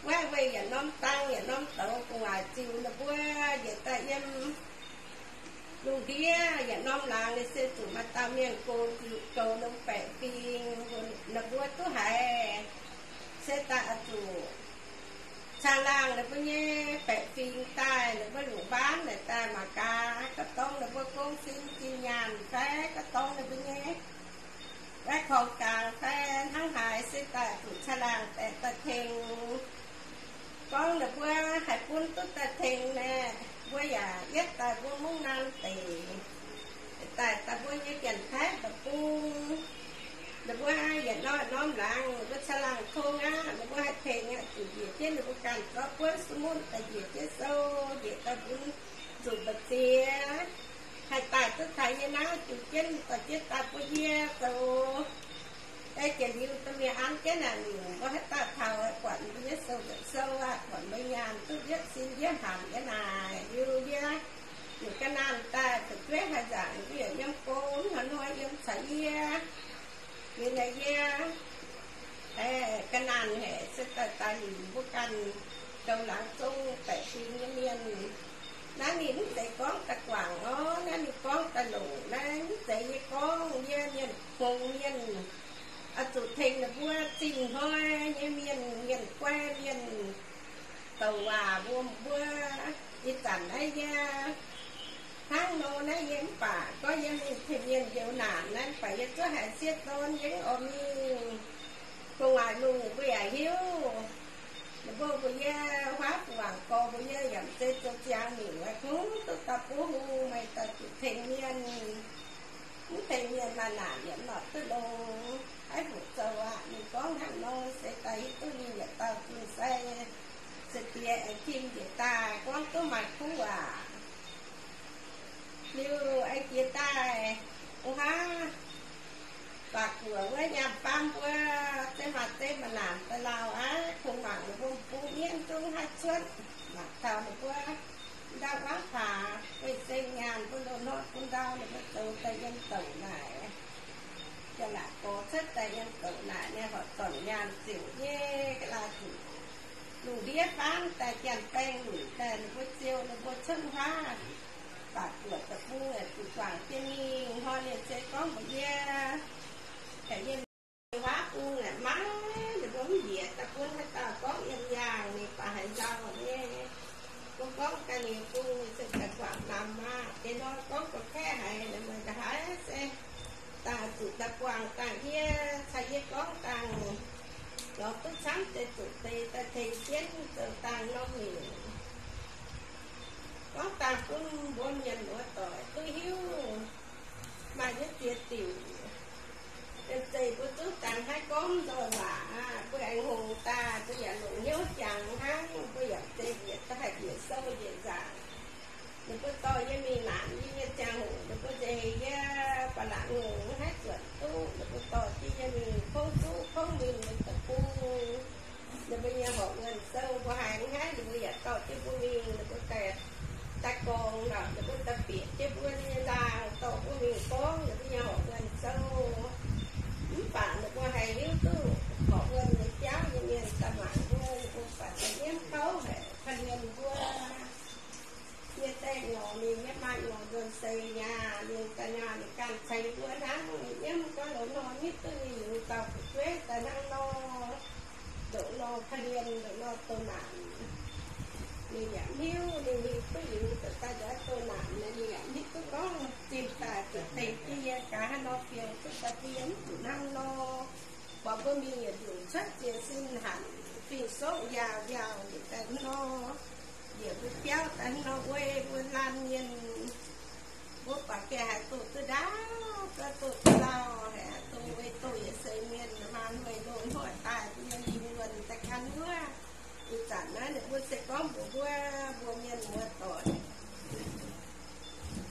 Wuov weih yietc norm dang yietc norm douz gu'nguaaic ziux ninh mbuo njiec daaih yiem lungh ndiev yietc norm laangz. Ninh se zuqc maaih dauh mienh goux, goux longx baeqc fingx, ninh mbuo duqv haiz se daaih oix zuqc caangh laangh ninh mbuo nyei baeqc fingx daaih, ninh mbuo lungh mbaanv naaic daaih mangc gaax, ga'dorng ninh mbuo gong sin zinh nyaanh fai ga'dorng ninh mbuo nyei wuov korng gaangh fai hnangv haaix se daaih zuqc caangh laangh daaih tengx. Gorngv ninh mbuo haih bun duqv daaih tengx naaic, mbuo yaac yietv daaih mbuo mungv naanc deic, daaih daaih mbuo nyei Janx-Taiv deic-bung. Ninh mbuo yietc norm norm laangz, ninh mbuo caangh laangh tong aqv, ninh mbuo haih tengx aqv, zuqc njiec jienv ninh mbuo ganh zorqv buonv su munv daaih njiec jienv sou, njiec daaih bun zuqc mbu'ziex, haih daaih duqv taux yie naaiv, zuqc jienv dorh jienv daaih bun yie zoux. Ei jiex liuz domh mienh an jienv naaic, mbuo haaix dauh taux buatc mbuo nyei sou, sou aqv, buatc mbuo nyaanh duqv njiepv sin njiepv hanc nyei naaic, liuz yie nyungc ga'naanh daaih fu'jueiv haaix nzaangc mbuo yaac yiem go, mv hnoi-hnoi yiem caux yie. Liuz naaic yie ga'naanh haic se daaih daaih liuc mbuo ganh zoux laangz zong baeqc fingx nyei mienh. Naaiv ninh mv zeiz gorngv da'guangc orv, naaiv ninh gorngv da'longc. Naaiv mv zeiz yie gorngv, yie mienh hngongx mienh, oix zuqc tengx ninh mbuo zinh hnoi nyei mienh, mienh guai mienh, douc waac mbuo, mbuo ih zanc naaiv yie hnangv nor naaiv yie mv baac gorngv yie mingh tengx mienh njoux naanc naaiv, mv baac yie zuov haiz sieqv dorn yie mv oix mingh. Gu'nguaaic lungh mbuo yaac hiuv, ninh mbuo mbuox yie, huaav gu'nguaaic gorx mbuox yie yaac mv zeiz zoux ziangx nyungc, kungx duqv daaih buov hung, meih daaih zuqc tengx mienh. Mv tengx mienh maaih naanc yaac mv lorz duqv longx. Haiv fuqv zoux aqv. Ninh gorngv hnangv nor se daaih hiuv duqv ninh yietc dauh zun sai se diex aengx tim njiec daaih gorngv duqv maaih kuv waac. Liuz aengx jiex daaih, ov haav, baac guoqv wuov nyaanh baamv mbuo, zeiv maaih zeiv maaih naanc daaih lauh aqv. Kungx mangc ninh mbuo m'bung mienv zungv haih cuotv, mangc taux ninh mbuo ndau wangv paax weih seng nyaanh bun loz-hnoi bun ndau ninh mbuo zoux daaih yiem douc naaic. Janx-laatc gorx cuotv daaih yiem douc naaic, ninh horpc zornc nyaanh ziouc nyei ga'laaih zuqc lungh ndiev faanv daaih janx-baeng lunc daaih ninh mbuo ziouc ninh mbuo cuotv huaav. Baac guoqv deic-bung zuqc guangc jienv mingh hnoi, ninh se gorngv mbuox yie, yie huaav bung naaic maiv, ninh mbuo mv njiec daaih bun haaix dauh gorngv yiem yaangh, ninh baac haiz nzauh nyei. Mbuo gorngv ga'nyiec bung ninh se daaih guangc namx aqv. Deix nor gorngv gorqv-kaeqv haiz, meih nqa'haav se daaih zuqc daaih guangc dangh yie, caux yie gorngv dangh lorz duqv camv deix zuqc deix daaih tengx jienv zoux dangh norm nyungc. Gorngv dangh bun mbuo ziex diuc. Zeiz mbuo zungv dangh haiv gorngv nzoih waac aqv. Mbuo aengx hngongx daaih, mbuo yaac longc hnyouv jangx hnangv. Mbuo yaac zeiz njiec daaih haih njiec sou njiec nzaangc. Ninh mbuo dorh yie mingh naanc yie nyei ziangh hoc, ninh mbuo nzeix yie ba'laqc hngongx haiv zuotc duqv. Ninh mbuo dorh jienv yie mingh kouv zuqv kouv mingh nyei deic-bung. Ninh mbuo nyei horqc wuonh sou mbuo haiz hnangv, ninh mbuo yaac dorh jienv mbuo mingh. Ninh mbuo daaih, daaih gorngv nor, ninh mbuo daaih bieqc jienv mbuo nyei nzaangc dorh mbuo mingh gorngv ninh mbuo nyei horqc wuonh sou. Mv baac ninh mbuo haih hiuv duqv horqc wuonh nyei jauv nyei mienh daaih mangc mbuo, ninh mbuo baac daaih nyiemv gauv haic, korv-lienh mbuo. Yie daaih nyorx mingh, yie maaih nyorx nzuonx seix mi'aqv. Ninh daaih nyaah ninh ganh ceix mbuo hnangv. Ninh nyiemv gorngv loz-hnoi mv hiuv duqv ninh liuz dauh fu'jueiv daaih hnangv nor, ndoqc nor korv-lienh, ndoqc nor doh naanc. Ninh yaac mv hiuv, ninh mingh duqv liuz daaih nzuonx doh naanc, ninh yaac mv hiuv duqv gorngv zinh daaih zuqc tengx jienv yie gaax haaix nor fiou duqv daaih bun yie mv zuqc hnangv nor. Buatc mbuo mingh yietc nyungc cuotv ziex sin hanc, fing-soqv njaaux njaaux njiec daaih nor, njiec mbuo biauv daaih nor, weic mbuo laanh mienh, mbuo baac gengh haaix doqc duqv ndaauv, gauh doqc duqv lauh, haaix doqc weic doqc yietc seix mienh, maan weic loz-hnoi daaih mbuo nyei lingh wuonh daaih gan wuov. Ih zanc naaiv ninh mbuo se gorngv mbuox mbuo, mbuo mienh muoz-doic,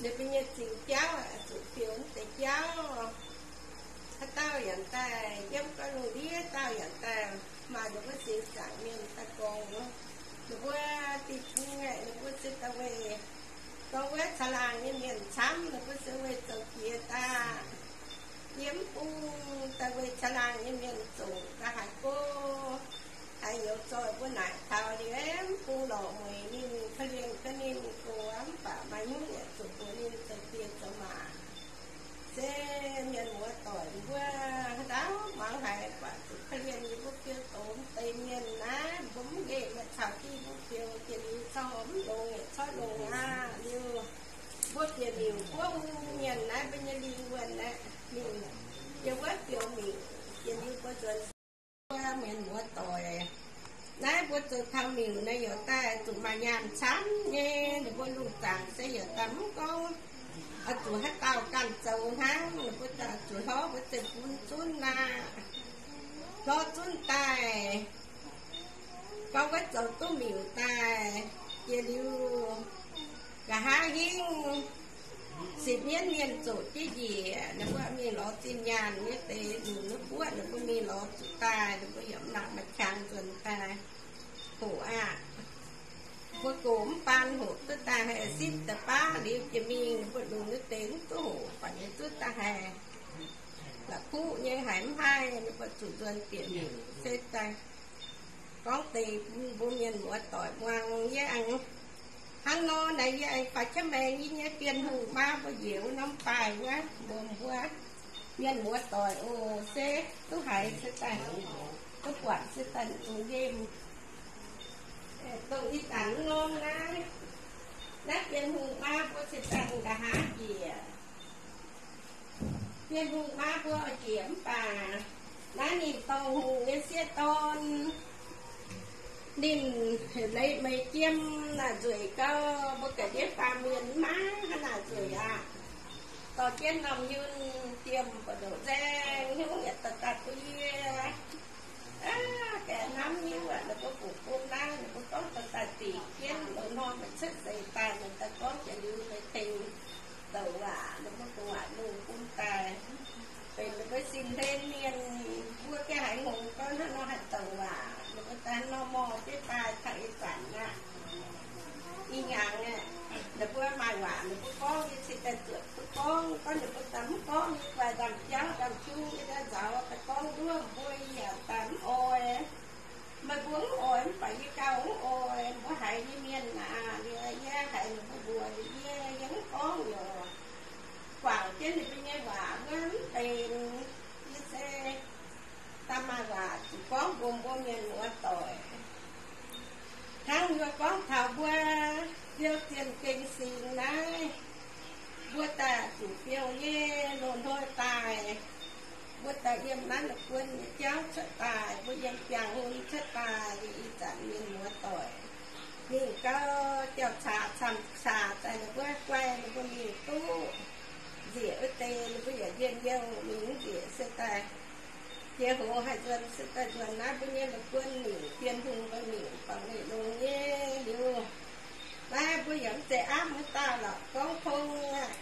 ninh mbuo nyei zingx jauv zuqc fiou mv deix jauv. Haaix dauh yaac daaih yiem gauh lungh ndiev, dauh yaac daaih maaih ninh mbuo singx zaangc mienh daaih gorngv, ninh mbuo deic-bung aeqv, ninh mbuo se daaih weic gorngv wuov caangh laangh nyei mienh camv, ninh mbuo se weic zoux jiex daaih. Yie mv bung daaih weic caangh laangh nyei mienh zoqc daaih haiz go, haiz youz zoih mbuo naaic taux liuz, mv bung lorqc mueic ninh, korv-lienh ga'nimh gox, mv baac maaih nyungc yaac zuqc mbuox ninh zoux diex zoux maac. Se mienh muoz-doic mbuo ndaauv mangc haiz, buatc zuqc korv-lienh yie mbuo fiou doz mv deix mienh naaiv, mbuo mv nqemh maaih caux jienv mbuo fiou, jiex liuz corc mv longx yaac corc longx aqv. Liuz mbuo bieqc miuc buov hung mienh naaiv, mbuo nyei lingh wuonh naaiv, mingh yiem wuov fiou miuc. Jiex liuz mbuo nzuonx mbuo mienh muoz-doic naaiv, mbuo zoux taux miuc naaiv yaac daaih zuqc maaih nyaanh camv nyei. Ninh mbuo lungh zaangc se yaac daaih mv gorngv oix zuqc haaix dauh ganh zoux hnangv. Ninh mbuo daaih zuqc hlorv mbuo zeiv-fun zunv aqv. Hlorv zunv daaih, gorngv wuov zoux duqv miuc daaih, jiex liuz nqa'haav hingv sipv mienv mienh zoqc jienv njiec, ninh mbuo mingh lorz zinh nyaanh nyei deix, ninh mbuo buoqv, ninh mbuo mingh lorz zuqc daaih, ninh mbuo yaac mv nangc maaih qangx nzuonx daaih hoqc aqv. Mbuo gox mv baan hoqc duqv daaih haih sipv daaih baav liuz jiex mingh, ninh mbuo longc nyei deix mv duqv hoqc, buatc nyei duqv daaih haih la'kuqv nyei, haiz mv haih, ninh mbuo zuqc nzuonx bieqc miuc se daaih gorngv deix bun mbuo mienh muoz-doic muangx. Yie aengx hnangv nor naaic, yie aengx faix jienv maengx yie nyei Bienh Hungh maa mbuo njiec wuov norm baaih wuov, mbuox mbuo mienh muoz-doic oc, se duqv haiz se daaih, duqv buatc se daaih zuqc nqemh. Dongh ih zanc norm naaiv, naaiv Bienh Hungh maa mbuo se daaih nqa'haav njiec. Bienh Hungh maa mbuo njiec mv baac naaiv ninh dorh hungh nyei sieqv dorn, ninh leiz meix jiem naaic nzueic gau, mbuo ga'ndiev baamh mienh mv maaih haaix naaic nzueic aqv. Dorh jienv norm yunh diemv buoz-ndoqv nzaeng hnyouv yietc daaih daaih bun yie. Aav, gaeqv hnamv hiuv aqv, ninh mbuo bungx bun naaiv, ninh mbuo gorngv daaih daaih dingc jienv loz-hnoi meih cuotv seix daaih, meih daaih gorngv jiex liuz meih tengx douc waac, ninh mbuo gu'nguaaic lungh bun daaih. Benx ninh mbuo sin hlen mienh, mbuo gengh haiz hngongx gorngv hnangv nor haih douc waac, ninh mbuo daaih hnangv nor morh jienv daaih taux ih zanc aqv. Ih hnyangx aeqv, ninh mbuo maaih waac ninh mbuo gorngv, yie cingx daaih zuotc duqv gorngv. Gorngv ninh mbuo daaih mv gorngv, yie guaix ndaamv-jauv ndaamv-jung yie daaih nzaaux daaih gorngv nduov mbuo, yie yaac daaih mv oix. Meih mbuo mv oix mv baac yie gauh mv oix. Mbuo haiz nyei mienh aac, liuz yie haiz ninh mbuo mbuox liuz yie, yie mv gorngv yoc. Guangc jienv ninh mbuo nyei waac wuov mv benx. Yie se daaih maaih waac zuqc gorngv mbuox mbuo mienh muoz-doic. Hnangv yie gorngv taux mbuo fiou zienh gengh singx naaiv, mbuo daaih zuqc fiou nyei loz-hnoi daaih, mbuo daaih yiem naaiv la'guon nyei jauv cuotv daaih, mbuo yiem biangh hung cuotv daaih, ih zanc mienh muoz-doic mingh gau, jauv-caax camv-caax daaih, ninh mbuo guai ninh mbuo mingh duqv nzieqc wuov deix. Ninh mbuo yaac njien-youh mingh njiec se daaih, jiex hoz haih nzuonx se daaih nzuonx naaiv mbuo nyei la'guon mingh, Bienh Hungh mbuo mingh bangc weic longx nyei liuz, naaiv mbuo yaac mv zeiz aapv mv dauh lorqc, gorngv tong aqv.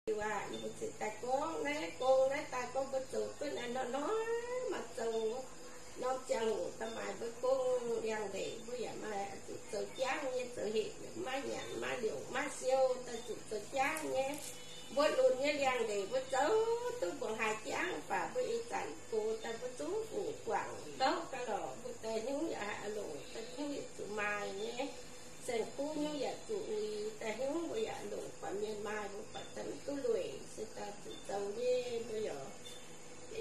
Liuz aac, yie mbuo ziouc daaih gorngv naaiv gong naaiv daaih gorngv mbuo zoux duqv naaiv hnoi-hnoi maaih zoux norm ziangh hoc daaih maaih mbuo gong liangx-ndeic, mbuo yaac maaih zuqc zoux jangv nyei, zoux hec, maiv nyanc maiv liouc maiv siou daaih zuqc zoux jangv nyei. Mbuo lunx nyei liangx-ndeic mbuo zoux duqv mbuoqc haaix jangv, mv baac mbuo ih zanc gox daaih mbuo zungv fungc guangc ndouv gaax lorqc, mbuo daaih hnyouv yaac haih longc, daaih hnyouv yaac zuqc maaih nyei. Saeng-kuv hnyouv yaac zuqc uix, daaih hnyouv mbuo yaac longc, buatc mienh maaih mbuo buatc daaih mv duqv lueic, se daaih zuqc zoux nyei. Mbuo yaac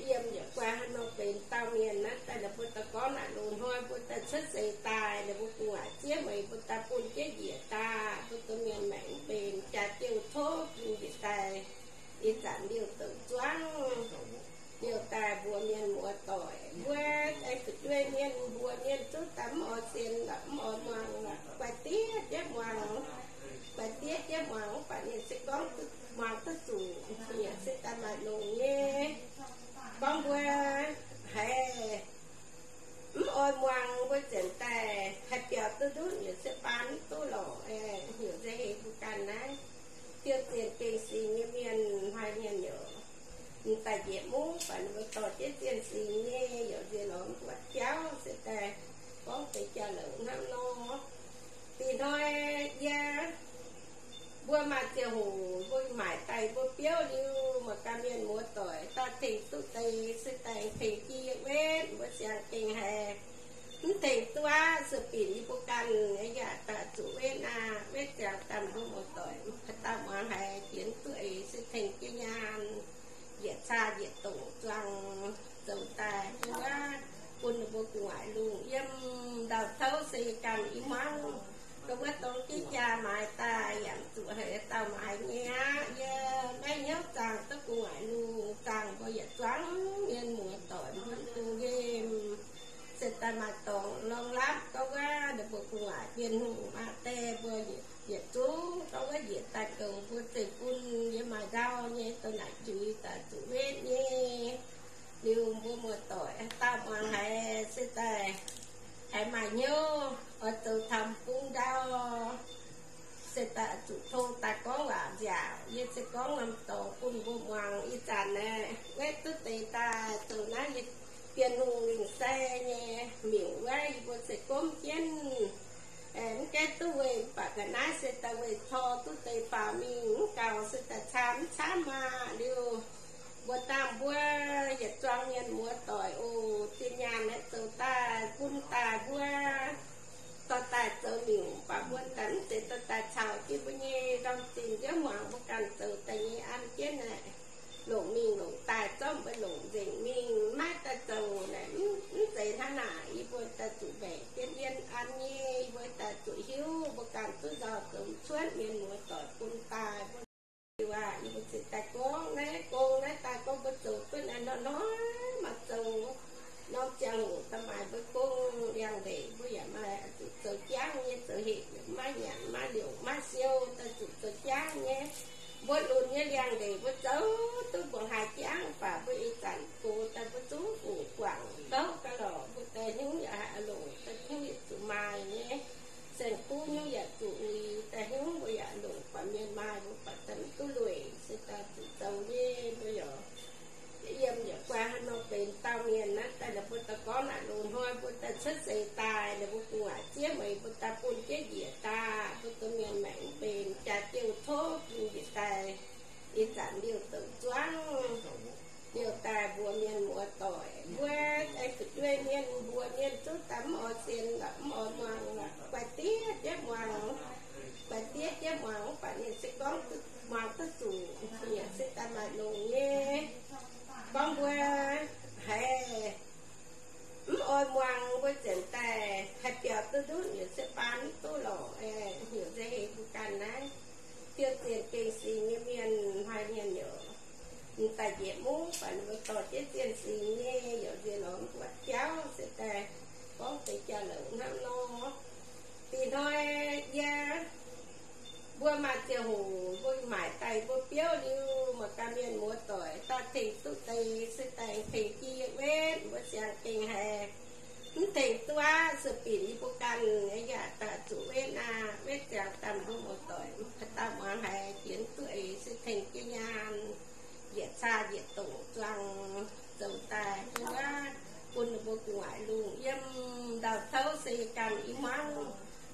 yiem yaac guai haaix nor benx dauh mienh naaiv daaih, ninh mbuo daaih gorngv naaic loz-hnoi mbuo daaih cuotv seix daaih, ninh mbuo gu'nguaaic zieqv meih mbuo daaih bun jienv njiec daaih, mbuo domh mienh maengc mv benx, jaax jouh tov bun njiec daaih. Ih zanc liouh douc zuangv, liouh daaih mbuox mienh muoz-doic, mbuo aengx fu'jueiv mienh mbuox mienh zungv daaih mv oix sienx lorqc, mv oix muangx lorqc, guaix diev jienv muangx, guaix diev jienv muangx, mv baac ninh se gorngv muangx duqv zuqc, yaac se daaih maaih longx nyei. Gorngv mbuo haiz mv oix muangx, mbuo ziouc daaih haih biaux duqv ndutv, yaac se baan mv duqv lorqc. Heuc nzengc heix mbuo ganh naaiv, diuh zienc gengh singx nyei mienh, hnoi mienh yaac m'daaih njiec mungv, baac ninh mbuo dorh jienv zienh singx nyei, yaac nziex lorz mv buatc jauv, se daaih gorngv deix jauv-louc hnangv nor. Dih hnoi yie mbuo maaih ziangh hoc mbuo maaic daaih mbuo biouv liuz, mangc gaax mienh muoz-doic daaih tengx duqv deix se daaih tengx jiex yie wetv, mbuo siang gengh haiz mv tengx duqv aqv, se binc yie mbuo ganh yaac daaih zuqc wetv aqv. Wetv ziangx daaih mbuo muoz-doic haaix dauh muangx haiz jiex mv duqv eix se tengx jienv nyaanh, njiec caa njiec dongc zuangx zoux daaih bun wuov, bun ninh mbuo gu'nguaaic lungh yiem ndau-touv se yie ganh i hmuangv. Dongh wuov dongh jienv jaa maaiz daaih yaac mv zuqc haiz dauh maaiz nyei aqv. Yie maiv hnyouv zaangh duqv gu'nguaaic lungh, zaangh mbuo yietc zuangx mienh muoz-doic mbuo dungh hemh, se daaih maaih dorngx lorngx lapv gorngv wuov ninh mbuo gu'nguaaic Bienh Hungh maa die mbuo yietc zungv gorngv wuov njiec daaih goux mbuo zeiv-fun, yie maaih ndau nyei douh naaic juix daaih zuqc wetv nyei. Liuz mbuo muoz-doic haaix dauh muangx haiz se daaih haiz maaih hnyouv oix zoux taux bung ndau, se daaih zuqc tong daaih gorngv waac nziaauc. Yie se gorngv norm dorngx bun mbuo muangx. Ih zanc naaiv wetv duqv deix daaih zoux naaiv Bienh Hungh lingc sai nyei miuc wuov, yie mbuo se gomv jienv, mv gaengh duqv weih, mv baac ga'naaiv se daaih weih tor duqv deix faaux mingh, mv gaux se daaih camv camv maah. Liuz mbuo dangh mbuo yietc zuangx mienh muoz-doic oc, zinh nyaanh aeqv, zoux daaih bun daaih mbuo dorh daaih zoux miuc, mv baac mbuo daaih mv zeiz dorh daaih caux jienv mbuo nyei ndorm-zinh nziouv muangx, mbuo ganh zoux daaih nyei an jienv naaic, longc mingh longc daaih zorqv mbuo longc nzengc mingh, maiv daaih zoux naaic, mv zeiz hnangv naaic. Yie mbuo daaih zuqc mbaeqc jienv yiem an nyei, yie mbuo daaih zuqc hiuv mbuo ganh duqv nzauh zoux cuotv mienh muoz-doic bun daaih mbuo. Liuz aac, yie mbuo ziouc daaih gorngv naaiv gong naaiv daaih gorngv mbuo zoux duqv naaiv hnoi-hnoi maaih zoux norm ziangh hoc daaih maaih mbuo gong liangx-ndeic, mbuo yaac maaih zuqc zoux jangv nyei, zoux hec, maiv nyanc maiv liouc maiv siou daaih zuqc zoux jangv nyei. Mbuo lunx nyei liangx-ndeic mbuo zoux duqv mbuoqc haaix jangv, mv baac mbuo ih zanc gox daaih mbuo zungv fungc guangc ndouv gaax lorqc, mbuo daaih hnyouv yaac haih longc, daaih hnyouv yaac zuqc maaih nyei. Saeng-kuv hnyouv yaac zuqc uix, daaih hnyouv mbuo yaac longc, buatc mienh maaih mbuo buatc daaih mv duqv lueic, se daaih zuqc zoux nyei. Mbuo yaac yiem yaac guai haaix nor benx dauh mienh naaiv daaih, ninh mbuo daaih gorngv naaic loz-hnoi mbuo daaih cuotv seix daaih, ninh mbuo gu'nguaaic zieqv meih mbuo daaih bun jienv njiec daaih, mbuo domh mienh maengc mv benx, jaax jouh tov bun njiec daaih. Ih zanc liouh douc zuangv, liouh daaih mbuox mienh muoz-doic, mbuo aengx fu'jueiv mienh mbuox mienh zungv daaih mv oix sienx lorqc, mv oix muangx lorqc, guaix diev jienv muangx, guaix diev jienv muangx, mv baac ninh se gorngv muangx duqv zuqc, yaac se daaih maaih longx nyei. Gorngv mbuo haiz mv oix muangx, mbuo ziouc daaih haih biaux duqv ndutv, yaac se baan mv duqv lorqc. Heuc nzengc heix mbuo ganh naaiv diuh zienh gengh singx nyei mienh, hnoi mienh yaac m'daaih njiec mungv, baac ninh mbuo dorh jienv zienh singx nyei, yaac nziex lorz mv buatc jauv, se daaih gorngv deix jauv-louc hnangv nor. Dih hnoi yie mbuo maaih ziangh hoc mbuo maaic daaih mbuo biouv liuz, ganh mienh muoz-doic daaih tengx duqv deix se daaih tengx jienv yie wetv, mbuo siang-gengh haiz mv tengx duqv aqv, sueih binc yie mbuo ganh yaac daaih zuqc wetv aqv. Wetv ziangx daaih mbuo muoz-doic haaix dauh muangx haiz jiex duqv eix se tengx jienv nyaanh, njiec caa njiec dongc zuangx zoux daaih wuov, bun ninh mbuo gu'nguaaic lungh yiem ndau-touv se yie ganh i hmuangv.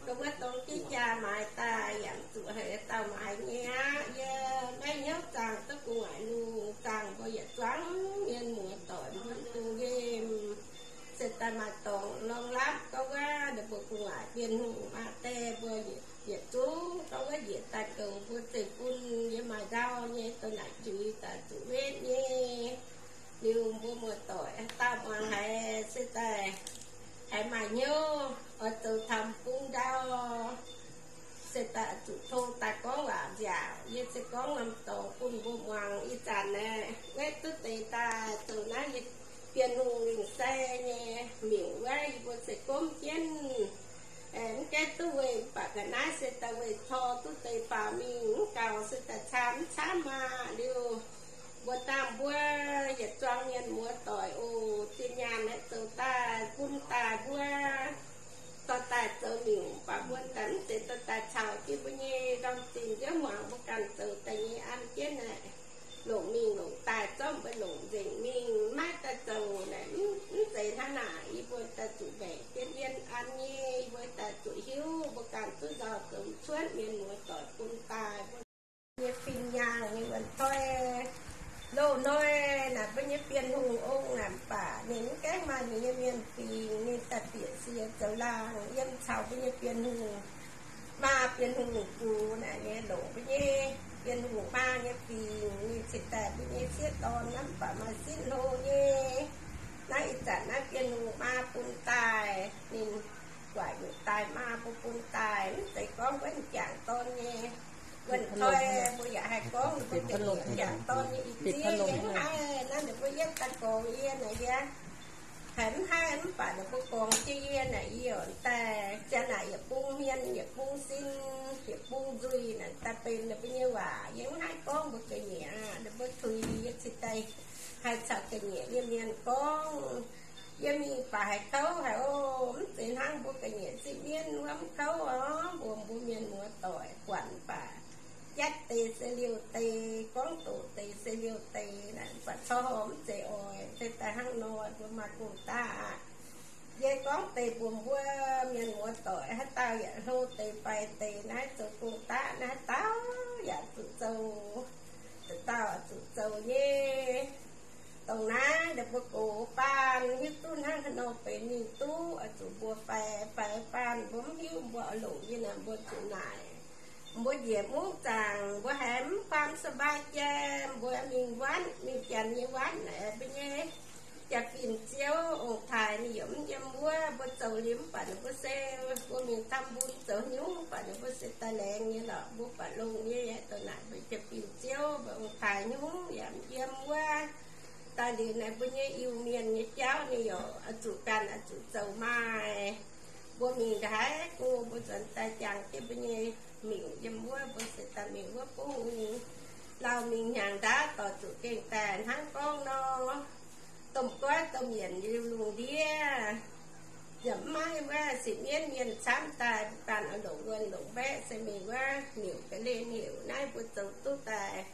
Dongh wuov dongh jienv jaa maaiz daaih yaac zuqc haiz dauh maaiz nyei aqv. Yie maiv hnyouv zaangh duqv gu'nguaaic lungh, zaangh mbuo yietc zuangx mienh muoz-doic mbuo dungx nqemh, se daaih maaih dorngx lorngx lapv gorngv wuov ninh mbuo gu'nguaaic Bienh Hungh maa die mbuo yietc zungv gorngv wuov njiec daaih goux mbuo zeiv-fun yiem maaih ndau nyei douh naaic juix daaih zuqc wetv nyei. Liuz mbuo muoz-doic haaix dauh muangx haiz se daaih haiz maaih hnyouv oix zoux taux bung ndau, se daaih zuqc tov daaih gorngv waac nziaauc. Yie se gorngv norm dorngx bun mbuo muangx. Ih zanc naaiv wetv duqv deix daaih zoux naaiv Bienh Hungh lingc sai nyei miuc wuov, yie mbuo se gomv jienv mv gaengh duqv weih, mv baac ga'naaiv se daaih weih tor duqv deix faaux mingh, mv gaux se daaih camv mv camv maah. Liuz mbuo dangh mbuo yietc zuangx mienh muoz-doic oc, zinh nyaanh naaiv zoux daaih bun daaih mbuo dorh daaih zoux miuc, mv baac mbuo daaih mv zeiz dorh daaih caux jienv mbuo nyei ndorm-zinh nziouv hmuangx mbuo ganh zoux daaih nyei an jienv naaic, longc mingh longc daaih zorqv mbuo longc nzengc mingh maiv daaih zoux naaic, mv zeiz hnangv naaic. Yie mbuo daaih zuqc mbaeqc jienv yiem an nyei, yie mbuo daaih zuqc hiuv mbuo ganh duqv nzauh zoux cuotv mienh muoz-doic bun daaih mbuo nyei fin-nyaanh nyei wuonh toi. Loz-hnoi naaic mbuo nyei Bienh Hungh ong naaic mv baac ninh mv gaengh maaih ninh nyei mienh fingx, ninh daaih bieqc sie zoux laangh yiem caux mbuo nyei Bienh Hungh maa, Bienh Hungh gux naaic nyei, longc mbuo nyei Bienh Hungh maa nyei fingx, ninh cingx daaih mbuo nyei sieqv dorn naaiv mv baac maaih sieqv hlo nyei. Naaiv ih zanc naaiv Bienh Hungh maa bun daaih, ninh guaaic nyutc daaih maa mbuo bun daaih, mv zeiz gorngv wuov m'jangc dorn nyei. Wuonh toi mbuo yaac haih gorngv ninh mbuo ga'nyiec m'jangc dorn nyei ih ziev yie mv haih. Naaiv ninh mbuo yietv daaih gorngv yie naaic yie haiz mv haih, mv baac ninh mbuo gorngv jienv yie naaic yie oix daaih ziang naaic yietc bung hmien, yietc bung sin, yietc bung nzuih naaic daaih benx ninh mbuo nyei waac. Yie mv haih gorngv mbuo ga'nyiec aqv. Ninh mbuo tuix yie cingx daaih haih caux ga'nyiec nyei mienh gorngv. Yie mingh baac haiz kouv haic oc. Mv zeiz hnangv mbuo ga'nyiec sipv mienv wuov mv kouv oc. Mbuo, mbuo mienh muoz-doic buatc mv baac jatv deix se liouh deix, gorngv doqc deix se liouh deix naaic, mv baac corc mv zeiz oix se daaih hnangv nor. Mbuo maaih gong daqv aqv. Yie gorngv deix mbuox mbuo mienh muoz-doic, haaix dauh yaac hlo deix faix deix naaiv zoux gong daqv naaiv, haaix dauh yaac zuqc zoux, dauh zuqc zoux nyei. Dongh naaiv ninh mbuo gox baanh hiuv duqv hnangv haaix nor benx mingh duqv, oix zuqc mbuo faix, faix baanh mbuo mv hiuv, mbuo oix longc yie naaic mbuo zuqc naaic. Mbuo njiec mungv zaangc mbuo haiz mv faam ສະບາຍ jai, mbuo mingh ວັດ, mingh janx nyei ວັດ naaic, mbuo nyei jaa-fin ziouv ong-taaix ninh yaac mv yiem wuov. Mbuo zoux liuz mv baac ninh mbuo se, mbuo mingh ທຳບຸນ zoux nyungc mv baac ninh mbuo se daaih laengz nyei lorqc. Mbuo baac longx nyei, yaac douh naaic mbuo jaa-fin ziouv mbuo ong-taaix nyungc yaac mv yiem wuov. Daaih liuz naaic mbuo nyei Iu-Mienh nyei jauv ninh yaac oix zuqc ganh oix zuqc zoux maaih. Mbuo mingh ndaaih haiz go mbuo nzuonx daaih jangx jienv mbuo nyei miuc yiem wuov, mbuo se daaih mingh wuov bungv lauh mingh hnyangx ndaauv dorh zuqc gengh daaih hnangv gorngv nor, domh goiv domh yienc liuz lungh ndiev. Yaac mv maaih wuov sipv mienv mienh camv daaih, mbuo ganh oix longc wuonh longc mbaeqv se mingh wuov miuc ga'hlen heuc naaiv mbuo zoux duqv daaih.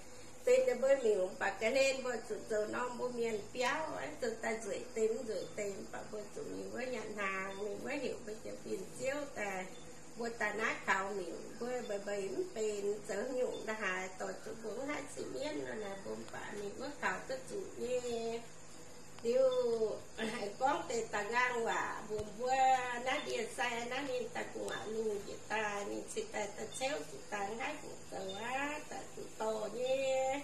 Benx ninh mbuo miuc mv baac ga'hlen mbuo zuqc zoux norm mbuo mienh biauv, zoux daaih nzueic deix mv nzueic deix mv baac mbuo zuqc mingh wuov nyanc hnaangx, mingh wuov heuc mbuo jaa-fin ziouv daaih, mbuo daaih naaiv kaux miuc, mbuo mbeix mbeix mv benx, zoux nyungc ndaaih haaix dorh zuqc mbuo mv haih sipv mienv nor naaic, mbuo mv baac mingh wuov kaux duqv zuqc nyei. Liuz, gorngv deix da'nqaang waac mbuox mbuo, naaiv ndie-sai naaiv ninh daaih gu'nguaaic lungh njiec daaih, ninh cingx daaih daaih ceuv zuqc daaih mv haih gu'nguaaic zoux aqv, daaih zuqc dorh nyei.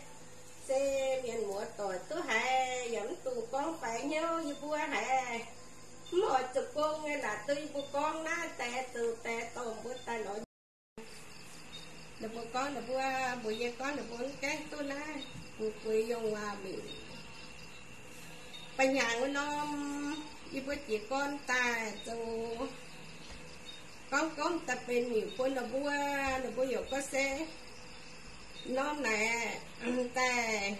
Se mienh muoz-doic duqv haiz yaac mv dungx gorngv faix hnyouv yie mbuo haiz mv oix zoux gong nyei, naaic duqv yie mbuo gorngv naaiv deix zoux deix dorh mbuo daaih lorz. Ninh mbuo gorngv ninh mbuo, mbuox yie gorngv ninh mbuo mv gaengh duqv naaiv, mbuo bueix yongh waac miuc. Ba'hnyangx wuov norm, yie mbuo jiez gorn daaih zoux gorngv gorngv daaih benx miuc bun ninh mbuo, ninh mbuo yaac gorngv se norm naaic daaih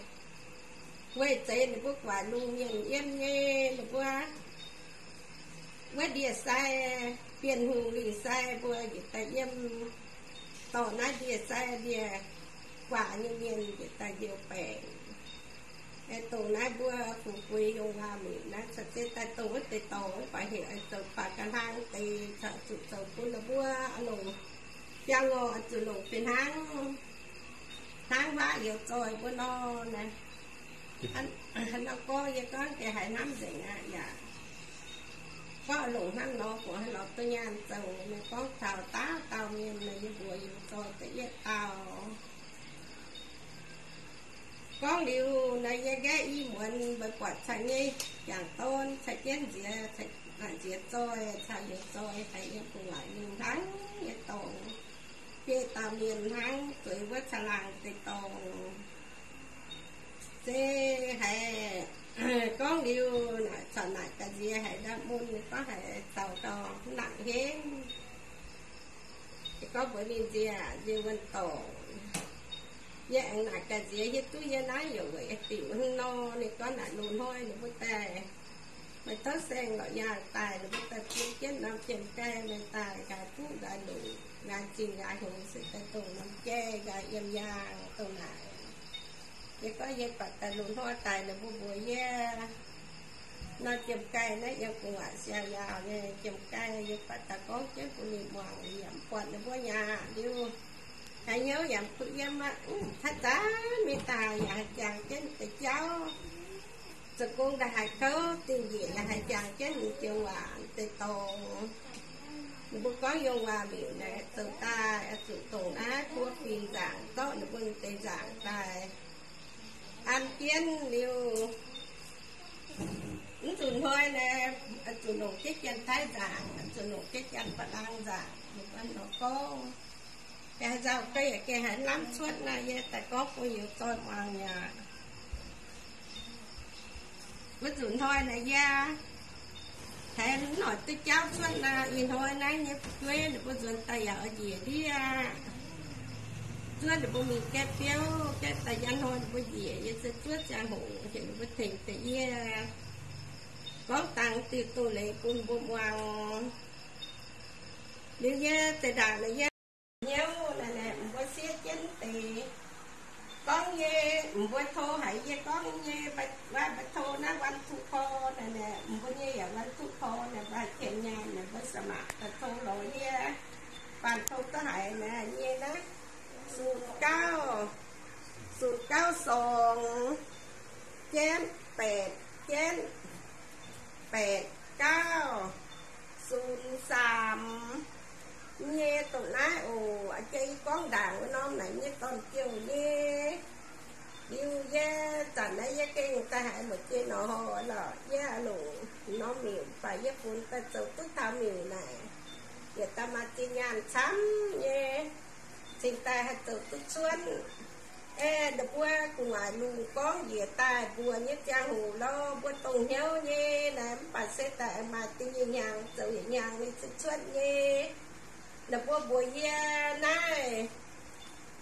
Weic zeiz ninh mbuo guaaic lungh mienh yiem nyei, ninh mbuo wuov ndie-sai, Bienh Hungh lingh sai mbuo njiec daaih yiem dorh naaiv ndie-sai ndie-guaax nyei mienh njiec daaih njoux baengc. Dongh naaiv mbuo Fu'jueiv Yungh Waac Miuc naaiv caux jienv daaih dongh wuov deix dorngx mv baac heuc zoux baac ga'hlang deix caux zuqc zoux bun ninh mbuo longc biauv-ngorh zuqc longc fih hnangv, hnangv waac youz zoih mbuo nor naaiv. Hnangv nor gorngv yie gorngv deix haiz hnamv nzengc aqv yaac gorngv longc hnangv nor, buatc haaix lorz duqv nyaanh zoux. Naaiv gorngv taux dauh dauh mienh naaiv yie mbuox youz zoih da'yietv dauh. Gorngv liuz naaiv yie nqaeqv i muonz mbuo buatc caux nyei jangc dorn caux jienv nziex, nziex zoih caux youz zoih haiz yiem gu'nguaaic mingh hnangv nyei dorngx, biei dauh mienh hnangv zueiz wuov caangh laangh deix dorngx. Se haiz gorngv liuz naaic caux naaic ga'nziex haiz nda'mun, gorngv haiz caux dorngx mv nangc henv. Gorngv mbuox ninh nziex, nziex wuonh dorngx, yie aengx naaic ga'nziex hiuv duqv yie naaiv yaac weic diuc hnangv nor. Ninh gorngv naaic loz-hnoi ninh mbuo daaih, meih tov saeng lorqc nyaah daaih, ninh mbuo daaih bun jienv norm jiem-gaih, meih daaih nqa'haav buv nqa'haav longc, nqa'haav zingh nqa'haav hngongx se daaih dongh norm jai nqa'haav yiem yaangh dongh naaic. Yie gorngv yie buatc daaih loz-hnoi daaih ninh mbuo mbuox yie, norm jiem-gaih naaiv yiem gu'nguaaic siang-yaauc nyei jiem-gaih. Yie buatc daaih gorngv jienv bun ninh muangx, yie yaac mv buatc ninh mbuo nyaah liuz, haaix hnyouv yaac mv kuv yiem aqv. Haaix zanc mingh daaih yaac haih jangx jienv deix jauv, zoux gong daaih haih kouv, dingh njiec yaac haih jangx jienv ninh joux waac deix dorngx. Ninh mbuo gorngv yungh waac miuc naaic zoux daaih zuqc dongh naaiv buo fingx nzaangc zorqv ninh mbuo deix nzaangc daaih an jienv liuz, mv zuqc hnoi naaic, zuqc longc jienv janx-taiv nzaangc, zuqc longc jienv janx-ba'lang nzaangc. Ninh mbuo nor gorngv, yaac haaix nzauh ga'yaac gengh haiz lamh cuotv naaic, yie daaih gorngv bun youz zoih muangx aqv. Wuov nzunc hnoi naaic yie haiz mv noic duqv jauv cuotv naaic, ih hnoi naaiv nyei fu'jueiv ninh mbuo nzuonx daaih yaac oix njiec ndiev aqv. Zuov ninh mbuo mingh gaeqv biouv, gaeqv daaih njang hnoi ninh mbuo njiec, yie se zuov ziangh hoc heuc ninh mbuo tengx deix yie gorngv dangx diuh doz-leiz bun mbuo muangx. Liuz yie zeix ndaangc naaic yie hnyouv naaic, mbuo siev jienv deix gorngv nyei, mbuo tov haiz yie gorngv nyei, mbuo tov naaiv วันทุกคน naaic, mbuo nyei yaac วันทุกคน naaic, mbuo qiemx nyaanh naaic, mbuo สมัคร daaih tov lorz yie, baan tov duqv haiz naaic nyei naaiv, ศูนย์เก้า ศูนย์เก้าสอง เจ็ดแปดเจ็ด แปดเก้า ศูนย์สาม nyei dongh naaiv oc. Jiex gorngv ndaangc wuov norm naaic nyei dorn-jouh nyei. Liuz yie zanc naaiv yie gengh daaih haiz muoc jiex norm horc lorqc, yie longc norm miuc, mv baac yie funx daaih zoux duqv taux miuc naaic, yietc daaih maaih zinh nyaanh camv nyei, cingx daaih haih zoux duqv cuotv. Aeqv, ninh mbuo gu'nguaaic lungh gorngv njiec daaih mbuox nyei ziangh hoc lorqc, mbuo dongh hnyouv nyei naaic, mv baac se daaih maaih dingh nyei hnyangx zoux yietc hnyangx ninh cuotv cuotv nyei. Ninh mbuo mbuox yie naaiv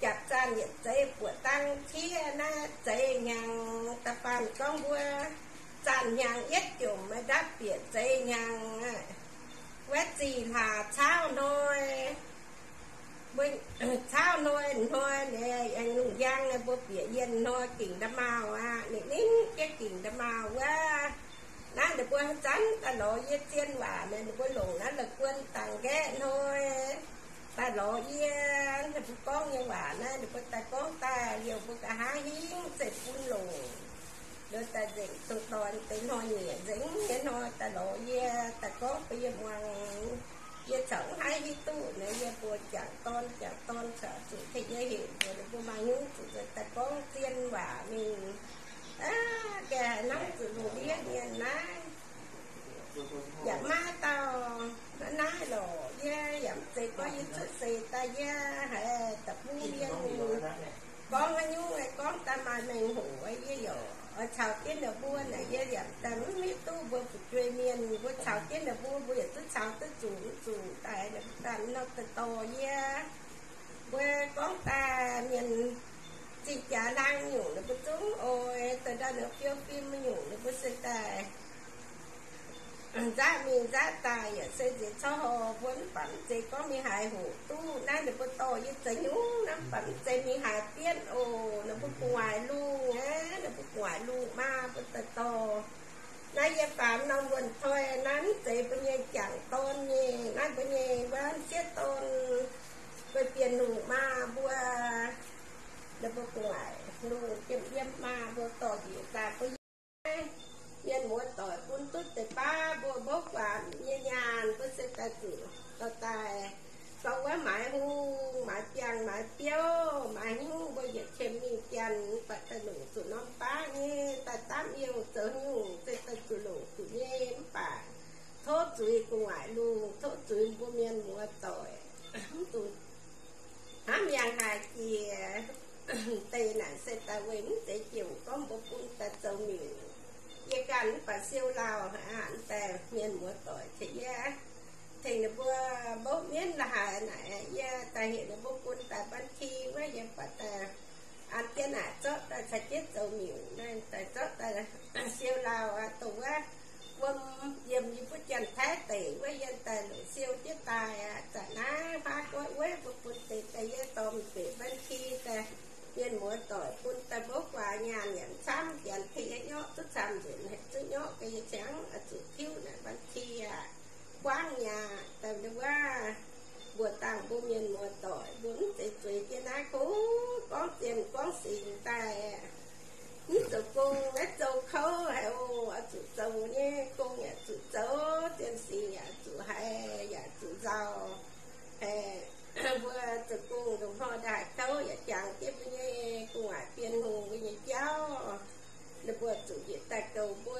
japc zaanh yietc zeiz buoqc dang qiex naaiv zeiz hnyangx, da'faanh gorngv mbuo zaanh hnyangx yietv jomc maiv ndapv bieqc zeiz hnyangx aqv. Wuov zih hlaax cauv hnoi, mbuo cauv hnoi, hnoi naaic aengx lungh njang naaic mbuo bieqc yienh hnoi gingc nda'maauh aqv. Ninh ninh jienv gingc nda'maauh wuov, naaiv ninh mbuo haaix zanc daaih lorz yie zien waac naaic, ninh mbuo longc naaiv la'guon dangx nqaeqv hnoi daaih lorz yie. Ninh mbuo gorngv nyei waac naaiv ninh mbuo daaih gorngv daaih liouh mbuo nqa'haav hingv zeiv bun longc. Liouh daaih nzengc dongh dorn deix hnoi-nyieqc nzengc nyei hnoi daaih lorz yie, daaih gorngv bun yie muangx. Yie corc mv haih hiuv duqv naaic, yie mbuox jangc dorn, jangc dorn corc zuqc tengx yie heuc mbuox ninh mbuo maaih hnyouv zuqc nzuonx daaih gorngv zien waac mingh. Aav, gengh haiz hnangv zuqc lungh ndiev mienh naaiv. Yaac maiv dauh naaiv lorqc, yie yaac mv zeiz gorngv yie cuotv seix daaih yie haiz da'buv mienh gorngv haaix nyungc, gorngv daaih maaih mengh hoc, yie yaac oix caux jienv ninh mbuo naaic, yie yaac daaih mv hiuv duqv mbuo fu'jueiv mienh, mbuo caux jienv ninh mbuo, mbuo yaac duqv caux duqv zuqc mv zuqc daaih, ninh mbuo ganh nor daaih dorh yie. Mbuo gorngv daaih mienh zingh jaax hlang nyungc ninh mbuo zungv oix Daaih ninh fiou fim nyungc, ninh mbuo se daaih nzaqv mingh nzaqv daaih yaac se nziex corc hor mbuo mv baac mv zeiz gorngv mingh haaix hoc duqv. Naaiv ninh mbuo dorh yie zoux nyungc naaiv mv baac mv zeiz mingh haaix bietv oc. Ninh mbuo gu'nguaaic lungh aqv, ninh mbuo gu'nguaaic lungh maa mbuo daaih dorh. Naaiv yie faaux norm wuonh toi naaiv mv zeiz mbuo nyei jangc dorn nyei, naaiv mbuo nyei wuov sieqv dorn, mbuo bienh lungh maa mbuo, ninh mbuo gu'nguaaic lungh jiem yiem maa mbuo dorh njiec daaih bun yie mienh muoz-doic bun duqv deix baav mbuo mbouv guaax nyei nyaanh mbuo se daaih zuqc dorh daaih. Gorngv wuov maaiz hungh, maaiz biangh, maaiz biouv, maaiz hnyouv mbuo yietc qiemx mingh janx, mv baac daaih longc zuqc norm baav nyei daaih dapv youh zoux nyungc se daaih zuqc longc zuqc nyei. Mv baac tov zuiz gu'nguaaic lungh, tov zuiz mbuo mienh muoz-doic, mv zuqc hnamv yangh haaix jiex. Deix naaic se daaih weic mv zeiz jiex gorngv mbuo bun daaih zoux miuc. Yie ganh mv baac siou lauh aqv, daaih mienh muoz-doic tengx yie, tengx ninh mbuo mbouv mienv la'haaix naaic, yie daaih heuc ninh mbuo bun daaih บัญชี wuov, yie baac daaih an jienv naaic zorqv daaih caux jienv zoux miuc naaiv, daaih zorqv daaih siou lauh aqv. Dongh wuov wuom yiem yie mbuo Janx-Taiv deic wuov, yie daaih longc siou jienv daaih aqv. Zanc naaiv faav goiv wuov mbuo bun deix daaih yie dorh mv bieqc บัญชี daaih, mienh muoz-doic bun daaih mbouv guaax nyaanh yaac mv camv, janx tengx yie nyorqv duqv camv nzunc, haiz zuqv nyorqv ga'yie ciangv oix zuqc tiuv naaic บัญชี aqv. Buangv nyei aqv. Daaih wuov mbuo dangh mbuo mienh muoz-doic mbuo mv zeiz zueiz jienv naaiv kungx gorngv zien gorngv singx daaih, mv zoux gong naaiv zoux kouv haic oc. Oix zuqc zoux nyei, gong yaac zuqc zoux, zien singx yaac zuqc haiz, yaac zuqc nzauh haic. Mbuo zoux gong ndongc hnoi daaih haiz kouv yaac jangx jienv mbuo nyei gu'nguaaic bienh hungh mbuo nyei jauv. Ninh mbuo zuqc njiec daaih goux mbuo,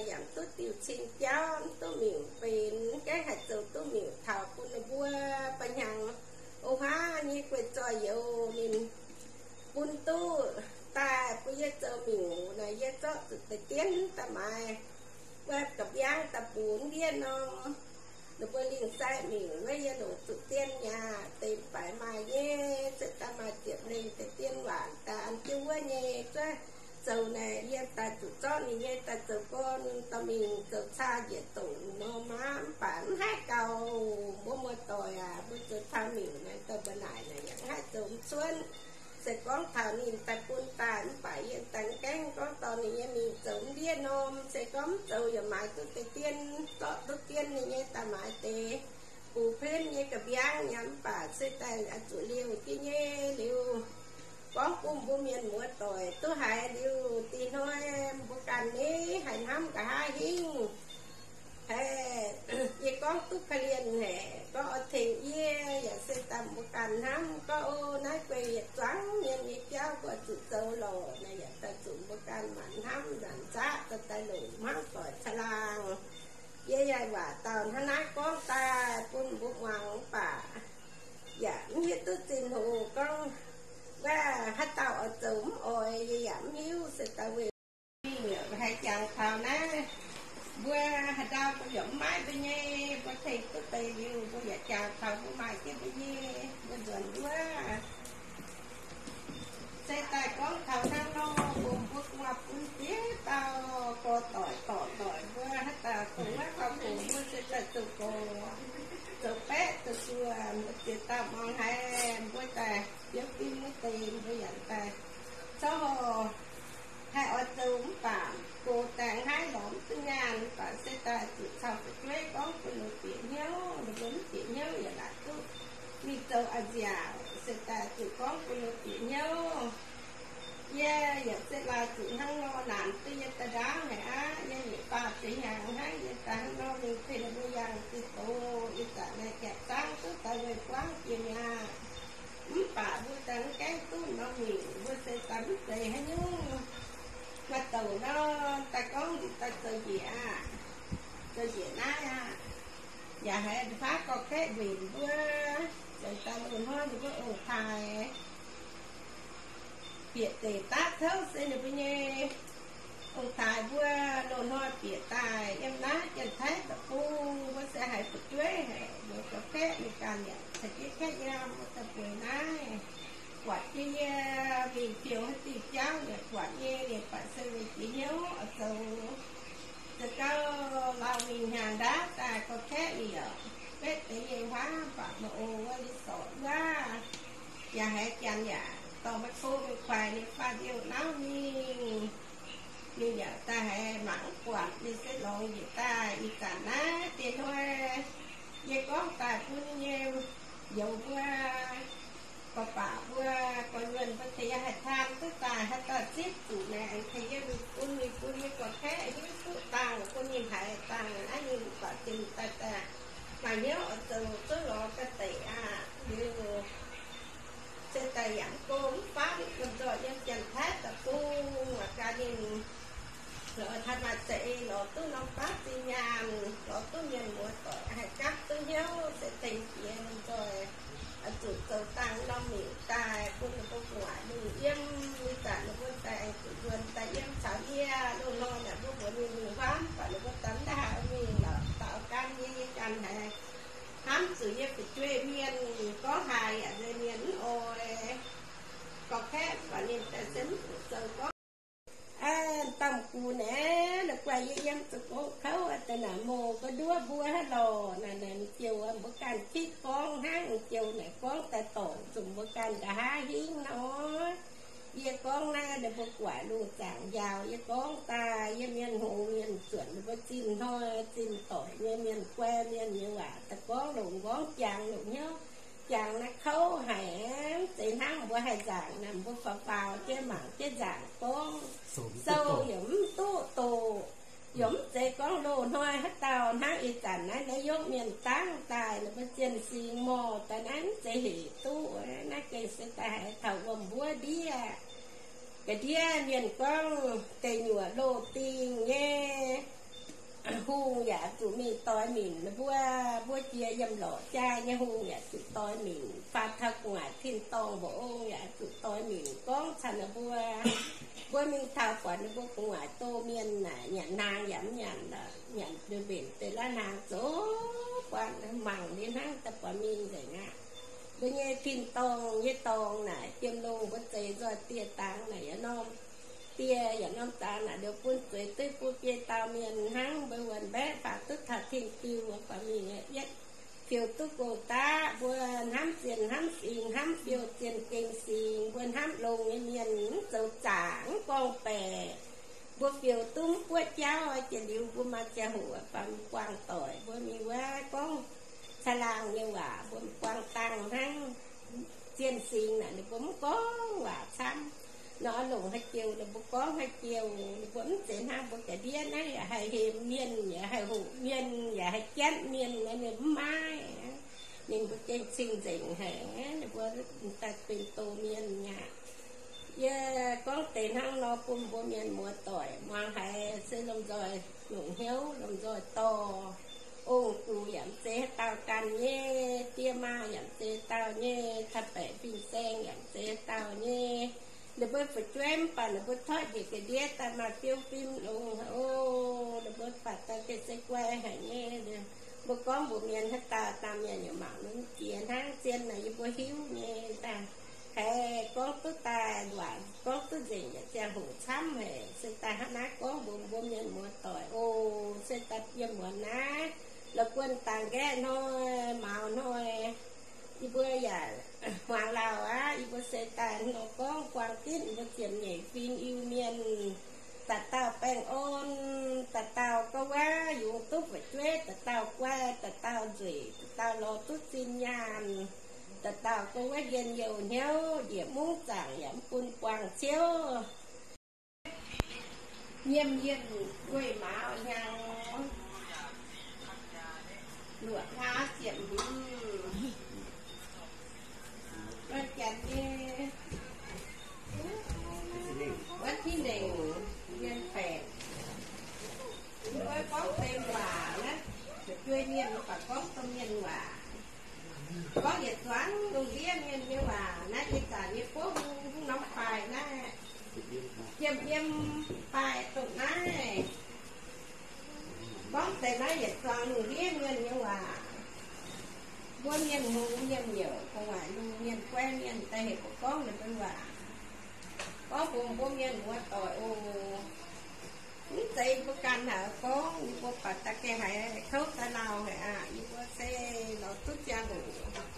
yaac mv duqv diuh cing jauv, mv duqv miuc benx, gaengh haih zoux duqv miuc taux bun ninh mbuo ba'hnyangx. O haav nyei guei zoih youz ninh bun duqv daaih bun yie zoux miuc naaic, yie zorqv zuqc deix dienv daaih maaiz wuov ga'mbiangv daaih bungx ndiev norm. Ninh mbuo lingh sai miuc wuov, yie longc zuqc dien yaac deix mv baac maaih nyei, se daaih maaih ziepc lengh deix dien waanc daaih an jienv wuov nyei zuov zoux naaic, yie daaih zuqc zorqv ninh nyei daaih zoux gorn dorh mingh zoux caa njiec dongc norm aqv. Mv baac mv haih gaux, mbuo muoz-doic aac, mbuo zoux caa miuc naaic daaih mbuo naaic naaic yaac mv haih zoux mv cuotv. Se gorngv taux ninh daaih bun daaih mv baac yie daaih mv gaengh gorngv dorh ninh nyei mingh zoux mv ndiev norm. Se gorngv mv zoux yaac maaiz duqv deix dien, zorqv duqv dien ninh nyei daaih maaiz deix bungx penv nyei ga'mbiangv nyei. Mv baac se daaih oix zuqc liouh jienv nyei liuz, gorngv bun mbuo mienh muoz-doic duqv haiz liuz, dih hnoi mbuo ganh maiv haih hnamv nqa'haav hingv. Haiz yie gorngv duqv korv-lienh haic, gorngv oix tengx yie yaac se daaih mbuo ganh hnamv gorngv, o, naaiv guei yietc zuangx mienh nyei jauv mbuo zuqc zoux lorqc naaic, yaac daaih zuqc mbuo ganh maanc hnamv nzaanc zaqv daaih daaih longc hmuangv doic caangh laangh. Yie yaac waac dauh hnangv naaiv gorngv daaih bun mbuo muangx mv baac yaac mv hiuv duqv zinh hoc gorngv wuov haaix dauh oix zoux mv oix, yie yaac mv hiuv. Se daaih weic mingh haiz jangx taux naaiv, mbuo haaix ndau mbuo yaac mv maaih mbuo nyei, mbuo tengx duqv deix liuz mbuo yaac jangx taux mbuo maaih jienv mbuo nyei, mbuo nzuonx wuov. Se daaih gorngv taux hnangv nor, mbuo gu'nguaaz bun diex dauh gorx-doic dorc-doic mbuo haaix dauh dongh wuov gauh gox mbuo se daaih zoux gorx, zoux baeqv zoux suoh, mbuo ziex dauh muangx haiz mbuo daaih biopv fim wuov deix mbuo yaac daaih zorqv haih oix zoux mv baac gox daaih hnangv lorz mv duqv nyaanh, mv baac se daaih zuqc caux fu'jueiv gorngv bun ninh bieqc hnyouv, ninh mbuo mv bieqc hnyouv yaac laaic duqv mingh zoux a'nziaauc. Se daaih zuqc gorngv bun ninh bieqc hnyouv. Yie yaac se laaix zuqc hnangv nor naanc duqv yie daaih ndaauv haic aqv. Yie yietc faah ziex hnyangx hnangv yie daaih hnangv nor mingh tengx ninh mbuo yangh zinh doz, ih zanc naaiv jaax zaangv duqv daaih weic buangv jiex mi'aqv. Mv baac mbuo daaih mv gaengh duqv norm miuc, mbuo se daaih mv zeiz haaix nyungc. Maaih douc nor daaih gorngv daaih zoux njiec aqv, zoux njiec naaiv aqv. Yaac haiz faanv gorx-kaeqv mbenc mbuo, zoux daaih loz-hnoi ninh mbuo ong-taaix bieqc deic daav touv se ninh mbuo nyei ong-taaix mbuo loz-hnoi bieqc daaih yiem naaiv Janx-Taiv deic-bung, mbuo se haiz fu'jueiv haic, mbuo gorx-kaeqv ninh ganh yaac caux jienv kaeqv nyaam mbuo daaih bueix naaiv. Buatc jienv yie mingh fiou haaix diuh jauv yaac Buatc nyei liemh baeqc se weic jiex hnyouv oix zoux, zoux gauh lauh mingh hnyangx ndaauv daaih gorx-kaeqv mingh yaac betv deix nyei huaav baac maaih oc wuov li sorc wuov. Yaac haiz janx yaac dorh maiv kouv mingh kuaix ninh faah ndiouh nauv mingh. Ninh yaac daaih haiz mangc mv buatc ninh se longx njiec daaih. Ih zanc naaiv diex hnoi yie gorngv daaih bun nyei youz mbuo, gorx-baac mbuo, gorx-nyuonh mbuo tengx yie haih taan duqv daaih, haaix dauh zipv zuqc naaic aengx tengx yie mingh bun, mingh bun nyei gorx-kaeqv hiuv duqv dangh bun ninh haiz dangh naaiv ninh baac zinh daaih daaih maaih hnyouv oix zoux zouv lorz ga'deic aqv. Liuz se daaih yaac mv go mv faatv lomh nzoih yiem Janx-Taiv deic-bung, mangc gaax ninh lorz taux maaih za'eix lorz duqv norm faatv zinh nyaanh, lorz duqv mienh muoz-doic haih gapv duqv hnyouv se tengx jiex lomh nzoih oix zuqc zoux dangh norm miuc daaih bun ninh mbuo gu'nguaaic lungh yiem. Ih zanc ninh mbuo daaih aengx zuqc nzuonx daaih yiem caux yie. Loz-hnoi naaic mbuo mbuox ninh mingh huamv, baac ninh mbuo daaih mv haih mingh lorqc, daaih gan yie, yie ganh haiz hnamv zuqc yie fu'jueiv mienh gorngv haaix yaac nzengc mienh mv oix. Gorx-kaeqv baac ninh daaih se mv zuqc zoux gorngv. Aa, domh gux naaic, la'guaih yie yiem zoux gong kouv daaih naaic, mouz ga'nduov mbuo haaix lorqc naaic, naaic m'jouv mbuo ganh kitv gorngv hnangv, m'jouv naaic gorngv daaih dorngc zuqc mbuo ganh nqa'haav hingv nor. Yie gorngv naaiv ninh mbuo guaaic lungh zaangc njaaux yie gorngv daaih, yie mienh hngongx mienh zuotc ninh mbuo zinh hnoi zinh doic nyei mienh guai mienh nyei waac daaih gorngv longc nqorngv jangx longc hnyouv jangx naaiv kouv haic, mv zeiz hnangv mbuo haih nzaangc naaic, mbuo faaux faaux jienv mangc jienv nzaangc gorngv, sou yaac mv duqv doqc. Yaac mv zeiz gorngv loz hnoi haaix dauh hnangv ih zanc naaiv, naaiv yopv mienh dangv daaih, ninh mbuo zienh singx morh daaih naaiv mv zeiz hec duqv. Naaiv gengh se daaih haiz taux wuom-mbuov ndiev, ga'ndiev mienh gorngv deic nyuoqc loz dingh nyei hungh yaac zuqc mingh doix minc ninh mbuo. Mbuo jiex yiem lorqc jaa nyei hungh yaac zuqc doix minc, faaux taux gu'nguaaic tin-dorngh mba'ong yaac zuqc doix minc gorngv caux ninh mbuo. Mbuo mingh taux buatc ninh mbuo gu'nguaaic doh mienh naaic, nyanc hnaangx yaac mv nyanc, nyanc mbenc deix laav hnaangx zoux buatc mangc liuz hnangv daaih buatc mingh nzengc aqv. Mbuo nyei tin-dorngh nyei dorngx naaic, jiem lungh mbuo zeix nzoih dieh dangx naaic, yaac norm dieh yaac norm dangx naaic, liuz bun zueiz duqv bun biei dauh mienh hnangv. Mbuo wuonh mbaeqv faaux duqv taux tin-diuh, faaux mingh yietv fiou duqv gong-daqv. Mbuo hnamv zienh hnamv singx, hnamv fiou zienh gengh singx, mbuo hnamv longx nyei mienh mv zoux zaangc mv gorngv-baeqc. Mbuo fiou duqv mv buoqv jauv, jiex liuz mbuo maaih ziangh hoc faaux mingh buangh doic, mbuo mingh wuov gorngv caangh laangh nyei waac, mbuo mingh buangh dangh hnangv. Zienh singx naaic ninh mbuo mv gorngv waac camv nor, longc haaix joux ninh mbuo gorngv haaix joux. Ninh mbuo mv zeiz hnangv mbuo ga'ndiev naaiv yaac haih hemx mienh, yaac haih hoqc mienh, yaac haih jatv mienh, ninh mv maaih. Ninh mbuo gengh cing nzengc haic, ninh mbuo daaih benx doh mienh aqv. Yie gorngv deix hnangv nor bun mbuo mienh muoz-doic muangx haiz se lomh nzoih longc hnyouv, lomh nzoih dorh. Ong-gux yaac mv zeiz haaix dauh ganh nyei, die maa yaac mv zeiz haaix dauh nyei, taaix-baeqc fin-saeng yaac mv zeiz haaix dauh nyei. Ninh mbuo fu'jueiv mv baac ninh mbuo torqv njiec ga'ndiev daaih maaih biouv fim longx haic oc. Ninh mbuo baac daaih gengh se guai haic nyei. Mbuo gorngv mbuox mienh haaix dauh, dauh mienh yaac mangc mv jiex hnangv. Zien naaic yie mbuo hiuv nyei daaih, haiz gorngv duqv daaih waac gorngv duqv nzengc yaac ziangh hoc camv haic. Se daaih hnangv naaiv gorngv mbuox mbuo mienh muoz-doic oc. Se daaih yiem muonz naaiv la'guaih dangh nqaeqv hnoi, mauz hnoi, yie mbuo yaac hmuangx lauh aqv. Yie mbuo se daaih nor gorngv buang ginv mbuo ziepc nyeic fingx Iu-Mienh, dauh dauh baengh orn, dauh dauh gauh wuov yungz duqv fu'jueiv, dauh dauh guai, dauh dauh nzueic, dauh dauh lorz duqv zinh nyaanh, dauh dauh gauh wuov njien-youh hnyouv, njiec mungv zaangc yaac mv bun buangh ciouv. Nyiemc yienh weih mauz hnyangx, luoqc hlaax ziepc hmz. Wuov janx nyei วันที่หนึ่ง เดือนแปด mbuo gorngv deix waac naaiv, fu'jueiv mienh mv baac gorngv domh mienh waac. Gorngv yietc zuangx lungh ndiev mienh nyei waac naaiv, ih zanc yie buov norm baaih naaiv, yiem yiem baaih dongh naaiv. Gorngv deix naaiv yietc zuangx lungh ndiev mienh nyei waac. Mbuo mienh hngongx mienh nyouc gu'nguaaic lungh, mienh guai mienh daaih heuc mbuo gorngv ninh mbuo waac. Gorngv mbuox mbuo mienh muoz-doic oc, mv zeiz mbuo ganh haiz gorngv, yie mbuo baac daaih gengh haiz kouv daaih lauh haic aqv. Yie mbuo se lorz duqv ziangh hoc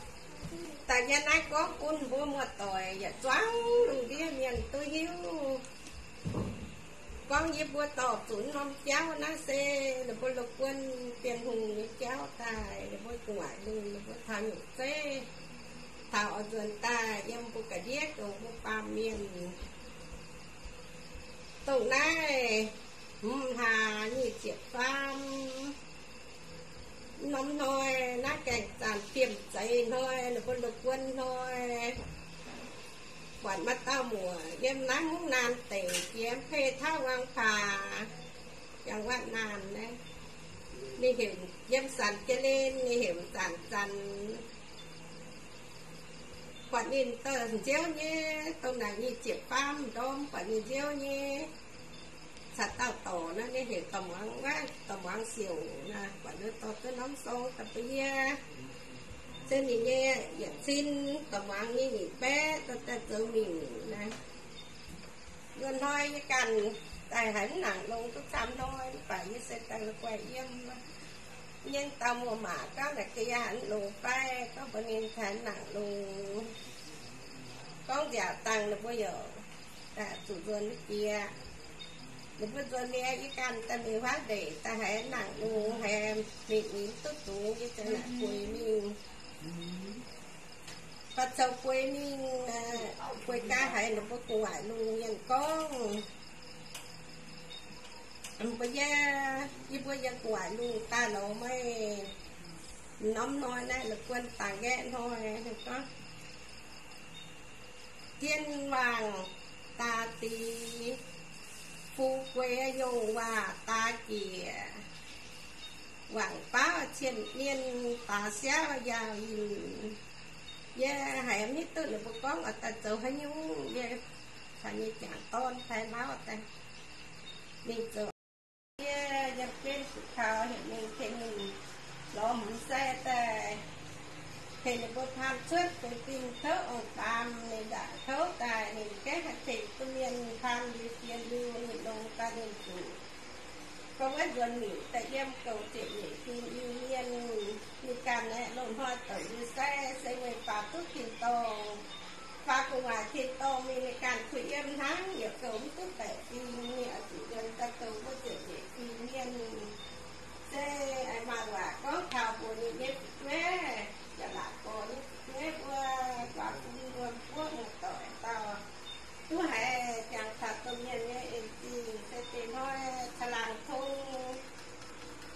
daaih yie naaiv gorngv bun mbuo muoz-doic yietc zungv lungh ndiev mienh duqv hiuv. Gorngv yie mbuo dorh zuqc norm jauv naaiv se ninh mbuo la'guon Bienh Hungh nyei jauv daaih, ninh mbuo gu'nguaaic lungh, ninh mbuo taux nyungc zeiv, taux oix nzuonx daaih yiem mbuo ga'ndiev dongh mbuo baamh mienh. Dongh naaiv hmz hlaax nyic ziepc faam norm hnoi naaiv gaengh zanc fiem zeiz hnoi, ninh mbuo la'guon hnoi, buatc maaih dauh muoc yiem naaiv Mungv Naanh deic jiex Pei Tauv Wang Paac, Jangx Watv Naanh naaiv. Ninh heuc yiem Saanx Jaa^len, ninh heuc Zanc Zanc. Buatc ninh daaih nziouv nyei, dongh naaic nyic ziepc faam ndorm buatc ninh nziouv nyei. Caux dauh dorc naaiv, ninh heuc dorc muangx wuov, dorc muangx siouc naaiv, buatc ninh dorh duqv norm song daaih bun yie. Se ninh nyei yietc cin, dorc muangx nyei nyic baeqv, daaih zoux mingh naaiv. Wuov hnoi yie ganh daaih haiz mv nangc longx duqv camv hnoi, mv baac yie se daaih la'guaih yiem. Yie dauh muoz-maac gorngv naaic gaax yie haiz mv longx fai, gorngv mbuox ninh haiz mv nangc longx. Gorngv nziaauc dangh ninh mbuo yaac zuqc nzuonx jiex. Ninh mbuo nzuonx liuz yie ganh daaih mingh huaav ndeic daaih haiz mv nangc longx, haiz mingh mingh mv duqv dungz, yie ziouc naaic bueix mingh. Baac zoux bueix mingh, bueix gaax haiz ninh mbuo gu'nguaaic lungh mienh gorngv, mbuo yie, yie mbuo yiem gu'nguaaic lungh daaih lorz meih norm hnoi naaiv la'guon dangc nqaeqv hnoi, gorngv, Jien wangc daax dix, fu gueix yongh waac daax jiex, wangc baav cien mienh daax siaauv yaauh yinh. Yie haiz mv hiuv duqv ninh mbuo gorngv oix daaih zoux haaix nyungc, yie caux nyei jangc dorn taaih hlauv daaih mingh zoux. Yie yiem bienv zuqc kaux heuc ninh tengx ninh lorz hmz sai daaih, tengx ninh mbuo paan cuotv dongh dinh kouv ong-baamz, ninh ndaangc kouv daaih ninh gaengh haih tengx duqv mienh paan liuz jiex liuz ninh longx daaih ninh zuqc gorngv wuov nzuonx miuc daaih yiem goux ziepc nyeic fingx Iu-Mienh. Ninh ganh aeqv, loz-hnoi douc Iu-Sai se weic faaux duqv tin-dorngh, faaux gu'nguaaic tin-dorngh mingh, ninh ganh kuh yiem hnangv, yaac goux mv duqv baeqc fingx, ninh oix zuqc nzuonx daaih goux wuov ziepc nyeic fingx mienh. Se maaih waac gorngv taux mbuox ninh nyei fu'jueiv, Janx-Laangc Gorx nyei fu'jueiv mbuo, guaav bun mbuo wuov muoz-doic dauh duqv haiz jangx taux domh mienh nyei en-zingh, se deix hnoi caangh laangh tong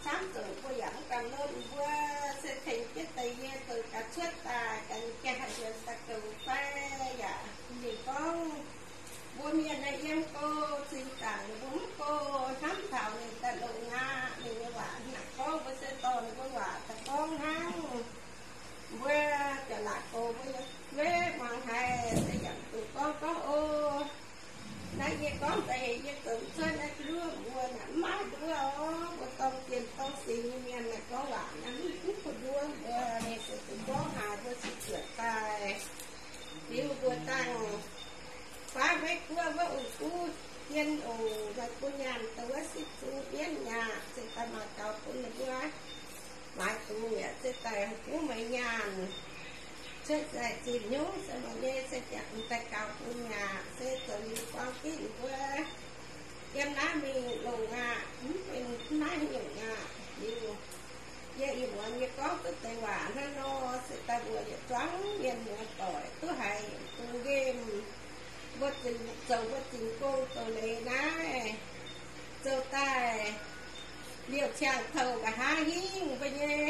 camv zoux mbuo yaac mv gamh lotv mbuo, se tengx jienv deix yie zoux gaax cuotv daaih, gaax ninh gengh haih nzuonx daaih goux fai yaac ninh gorngv, mbuo mienh naaiv yiem go zinh zaangc ninh mbuo mv go, hnamv taux ninh daaih longx aqv. Ninh nyei waac hnangv gorngv mbuo se dorh ninh mbuo waac daaih gorngv hnangv. Mbuo Janx-Laangc Gorx mbuo yiem fu'jueiv muangx haiz se yaac duqv gorngv gorngv o, naaiv yie gorngv daaih heuc yie zoux cuotv naaiv nduov mbuo naaic mv maaih nduov oc. Mbuo dorng zienh dorng singx nyei mienh naaic gorngv waac naaiv mv, mv bun nduov mbuo, ninh se duqv gorngv haiz mbuo se zuotc daaih liuz mbuo dangh faav Meiv Guoqv wuov ong-guv dien ongc, maaih bun nyaanh dongh wuov sipv zung mienv mi'aqv, se daaih maaih gaux bun ninh mbuo. Maaiz dungz mi'aqv, se daaih guv meih nyaanh. Cuotv zaih zinh hnyouv se meih nyei, se jangx daaih gaux bun mi'aqv, se zoux liuz buang gitv mbuo yiem naaiv mingh longc aqv, mv benx naaiv nyungc aqv. Liuz yie ih muonz yie gorngv duqv deix waac hnangv nor, se daaih mbuox yietc zungv mienh muoz-doic duqv haiz yietc zungv nqemh. Mbuo zoux mbuo zingx gong zoux leiz naaiv, zoux daaih liouh ziangh toux nqa'haav hingv mbuo nyei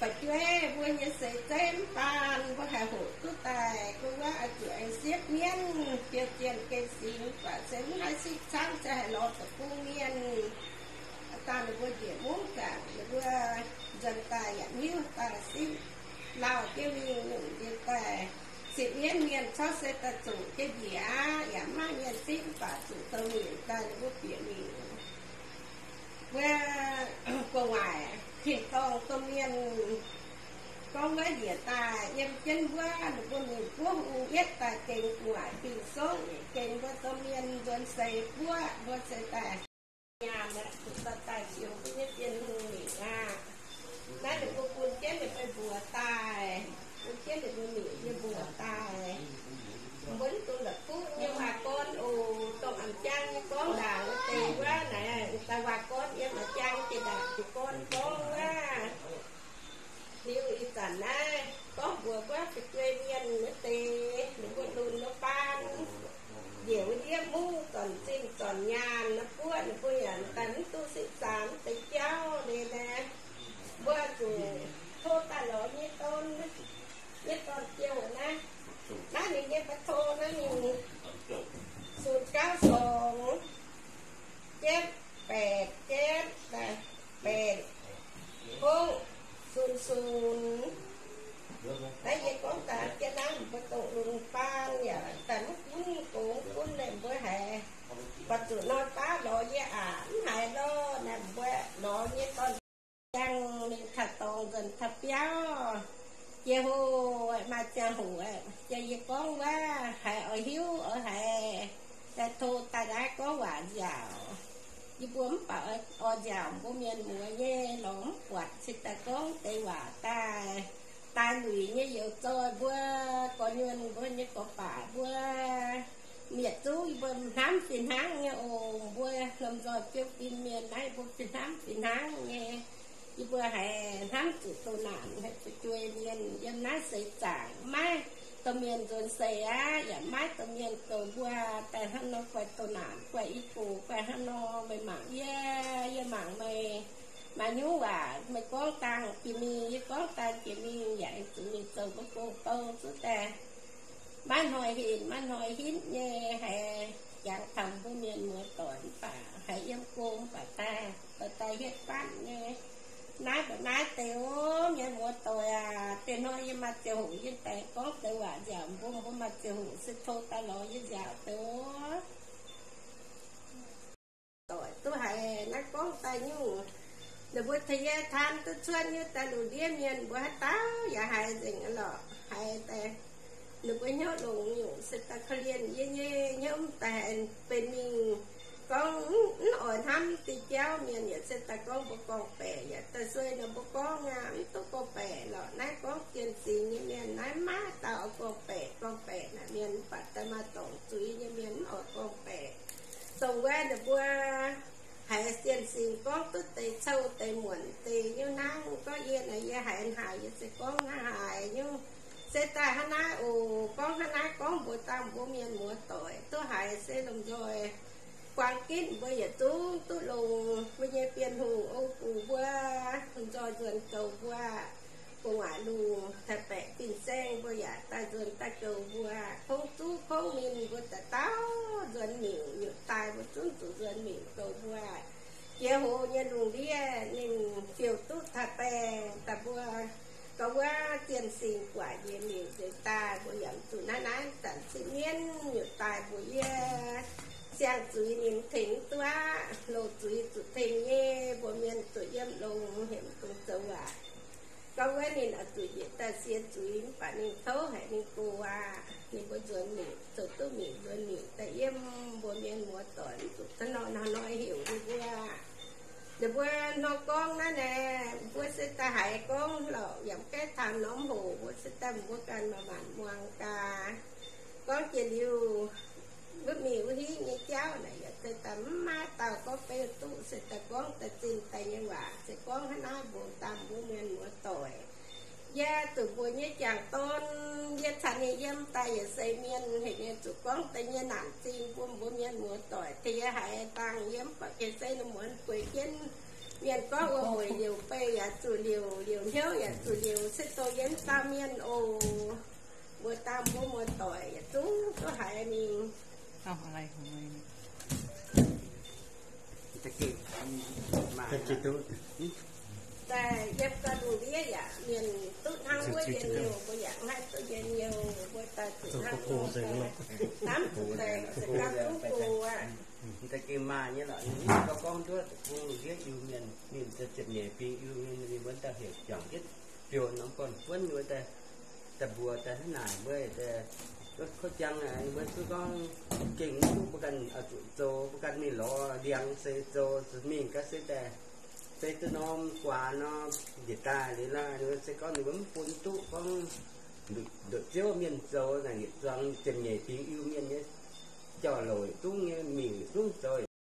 fu'jueiv, mbuo nyei seix zeiv mv baan, mbuo haih hoqc duqv daaih, mbuo wuov oix zuqc aengx siepv mienv, biouv zienh gen singx, mv baac se mv haih sipv camv, se haih lorz deic-bung mienh. Dangh ninh mbuo njiec mungv zaangc, ninh mbuo nzuonx daaih yaac hiuv daaih sipv lauh jienv mingh nyungc nziex daaih. Sipv mienv mienh corc se daaih zuqc jienv njiec aqv, yaac mv maaih mienh sipv, mv baac zuqc zoux miuc daaih ninh mbuo bieqc miuc. Wuov gu'nguaaic tin-dorngh domh mienh Gorngv wuov njiec daaih yiem jienv wuov, ninh mbuo mingh buov hungh yietv daaih gengh gu'nguaaic fingx songv, gengh mbuo domh mienh nzuonx seix buov, mbuo se daaih nyaanh aqv, zuqc dorh daaih zioux mbuo nyei Bienh Hungh mi'aqv. Naaiv ninh mbuo bun jienv ninh mbuo mbuox daaih, bun jienv ninh mbuo mi'aqv, yie mbuox daaih. Mbuo mv dungx la'kuqv nyei waac-gorn oc. Dongh a'jang nyei gorngv ndaangc wuov deix wuov naaic, daaih waac-gorn yiem a'jang jiex ndaangc jiex gorn gorngv wuov. Liuz ih zanc naaiv gorngv mbuox wuov fu'jueiv mienh wuov deix, ninh mbuo lunx wuov baan, njiec wuov ndiev mungv zornc zinh zornc nyaanh nor buov, ninh mbuo yaac daaih mv duqv sipv zaanx deix jauv liuz naaic, mbuo zuqc tov daaih lorz nyei dorn, nyei dorn-jouh naaiv. Naaiv ninh nyei mbuo tov naaiv ninh ศูนย์ เก้า สอง เจ็ด แปด เจ็ด แปด หก ศูนย์ ศูนย์. Naaiv yie gorngv daaih jienv naaiv mbuo dongh lunx baan yaac daaih mv gunv gongx gunv naaic mbuo haiz, buatc zuqc hnoi baav lorz yie aqc mv haiz lorh naaic mbuo lorz nyei dorn-jang mingh taux dorngx nzuonx taux biauv. Jiex hoc maaih ziangh hoc jiex yie gorngv wuov haiz oix hiuv oix haiz daaih tov daaih naaiv gorngv waac nziaauc. Yie mbuo mv baac oix nziaauc mbuo mienh muoz nyei lorz mv buatc cingx daaih gorngv deix waac daaih, daaih luic nyei youz zoih mbuo, gorx-nyuonh mbuo nyei gorx-baac mbuo, mietc zuqv yie mbuo hnamv fih hnangv nyei oc. Mbuo lomh nzoih fiou fin mienh naaiv mbuo fih hnamv fih hnangv nyei. Yie mbuo haiz hnamv zuqc doh naanc haiz fu'jueiv mienh yiem naaiv seix zaangc maiv domh mienh nzuonx seix aqv, yaac maiv domh mienh goux mbuo daaih hnangv nor guaix doh naanc guaix i gox guaix hnangv nor. Meih mangc yie, yie mangc meih, maaih nyungc waac meih gorngv dangh jiex mingh, yie gorngv dangh jiex mingh, yaac aengx zuqc mingh zoux mbuo gong-bou zuqv daaih. Maiv hnoi henv maiv hnoi hinv nyei haiz jangx taux mbuo mienh muoz-doic mv baac haiz yiem go mv baac daaih, baac daaih hietv fatv nyei. Naaiv baac naaiv deix ov, mienh muoz-doic aac, deix hnoi yie maaih ziangh hoc yie daaih gorngv deix waac nziaauc mbuo, mbuo maaih ziangh hoc se tov daaih lorz yie nziaauc deix ov. Doic duqv haiz naaiv gorngv daaih nyungc, ninh mbuo tengx yie taan duqv cuotv nyei daaih lungh ndiev mienh mbuo haaix dauh yaac haiz nzengc lorqc. Haiz daaih ninh mbuo hnyouv longx nyungc se daaih korv-lienh yie nyei hnyouv daaih benx mingh gorngv mv oix hnamv diuh jauv mienh yaac se daaih gorngv mbuo gorngv-baeqc yaac daaih sueih nor mbuo gorngv aqv, mv duqv gorngv-baeqc lorqc. Naaiv gorngv zien singx nyei mienh naaiv maiv dauh gorngv-baeqc, gorngv-baeqc naaic mienh mv baac daaih maaih dorngc zuiz nyei mienh mv oix gorngv-baeqc. Dongh wuov ninh mbuo haiz zien singx gorngv duqv deix couv deix muonc deix nyungc hnangv. Gorngv yie naaic yie haiz haaix yie se gorngv hnangv haaix nyungc. Se daaih hnangv naaiv oc. Gorngv hnangv naaiv gorngv mbuox dangh mbuo mienh muoz-doic duqv haiz se lomh nzoih buang ginv mbuo yietc zungv duqv longx mbuo nyei Bienh Hungh ong-gux mbuo, lomh nzoih nzuonx goux mbuo gu'nguaaic lungh taaix-baeqc fin-saeng mbuo yaac daaih nzuonx daaih goux mbuo. Kungx zuqv kungx ninh mbuo daaih dauh nzuonx miuc, miuc daaih mbuo zungv zuqc nzuonx miuc goux mbuo. Jiex hoz nyei lungh ndiev ninh fiuv duqv taaix-baengh daaih mbuo gauh wuov zien singx guaaic njiec miuc nzengc daaih mbuo yaac zuqc naaiv naaiv zanc sipv mienv miuc daaih mbuox yie, siang-zuiz ninh tengx duqv aqv, loz-zuiz zuqc tengx nyei, mbuo mienh zuqc yiem longx hemx dongh zoux waac. Gorngv wuov ninh oix zuqc njiec daaih sie zuiz mv baac ninh kouv haic ninh gox aqv. Ninh mbuo nzuonx miuc zoux duqv miuc nzuonx miuc daaih yiem, mbuo mienh muoz-doic mv zuqc hnangv nor hnangv nor heuc ninh mbuo. Ninh mbuo hnangv gorngv naaiv naaic, mbuo se daaih haiz gorngv lorqc, yaac mv gaengh taux norm hoc, mbuo se daaih mbuo ganh maanc maanc muangx gaax. Gorngv jiex liuz, wuov mingh wuov hiuv nyei jauv naaic yaac se daaih mv maaih dauh gorngv beu duqv, se daaih gorngv daaih zinh daaih nyei waac, se gorngv hnangv naaiv mbuox dangh mbuo mienh muoz-doic. Yie zuqc mbuox nyei jangc dorn, yie caux ninh yiem daaih yaac seix mienh, heuc ninh zuqc gorngv daaih nyei naanc zingh bun mbuo mienh muoz-doic. Tengx yie haiz dangh yie mv baac gengh se ninh muonz bueix jienv mienh gorngv wuov mueic liouc beih yaac zuqc liouc, liouc hnyouv yaac zuqc liouc, se dongh yie mv dauh mienh oc. Mbuox dangh mbuo muoz-doic yietc zungv duqv haiz mingh. Daaih yiem gau lungh ndiev yaac mienh duqv hnangv wuov njien-youh, mbuo yaac mv haih duqv njien-youh, mbuo daaih zuqc hnangv nor daaih hnamv zuqc daaih se gapv duqv go aqv. Da'gengh maaih nyei lorqc, ninh gorngv nduov deic-bung lungh ndiev Iu-Mienh, ninh ziepc nyeic fingx Iu-Mienh, ninh mbuo daaih heuc juangc jienv biouv norm gorn-fuonv wuov daaih, daaih mbuox daaih hnangv naaic, mbuo daaih, kouv jang, mbuo zuqc gorngv gengh mv duqv, mbuo ganh zuqc zoux, mbuo ganh mingh lorz ndiangx se zoux, zuqc mingh gaax se daaih, se duqv norm guaax nor, njiec daaih liuz laaih, se gorngv ninh mbuo mv bun duqv gorngv nduqc Ziouv mienh zoux naaic, yietc zuangx ziepc nyeic fingx Iu-Mienh nyei jauv-louc yietc zungv nyei, mingh yietc zungv zoux,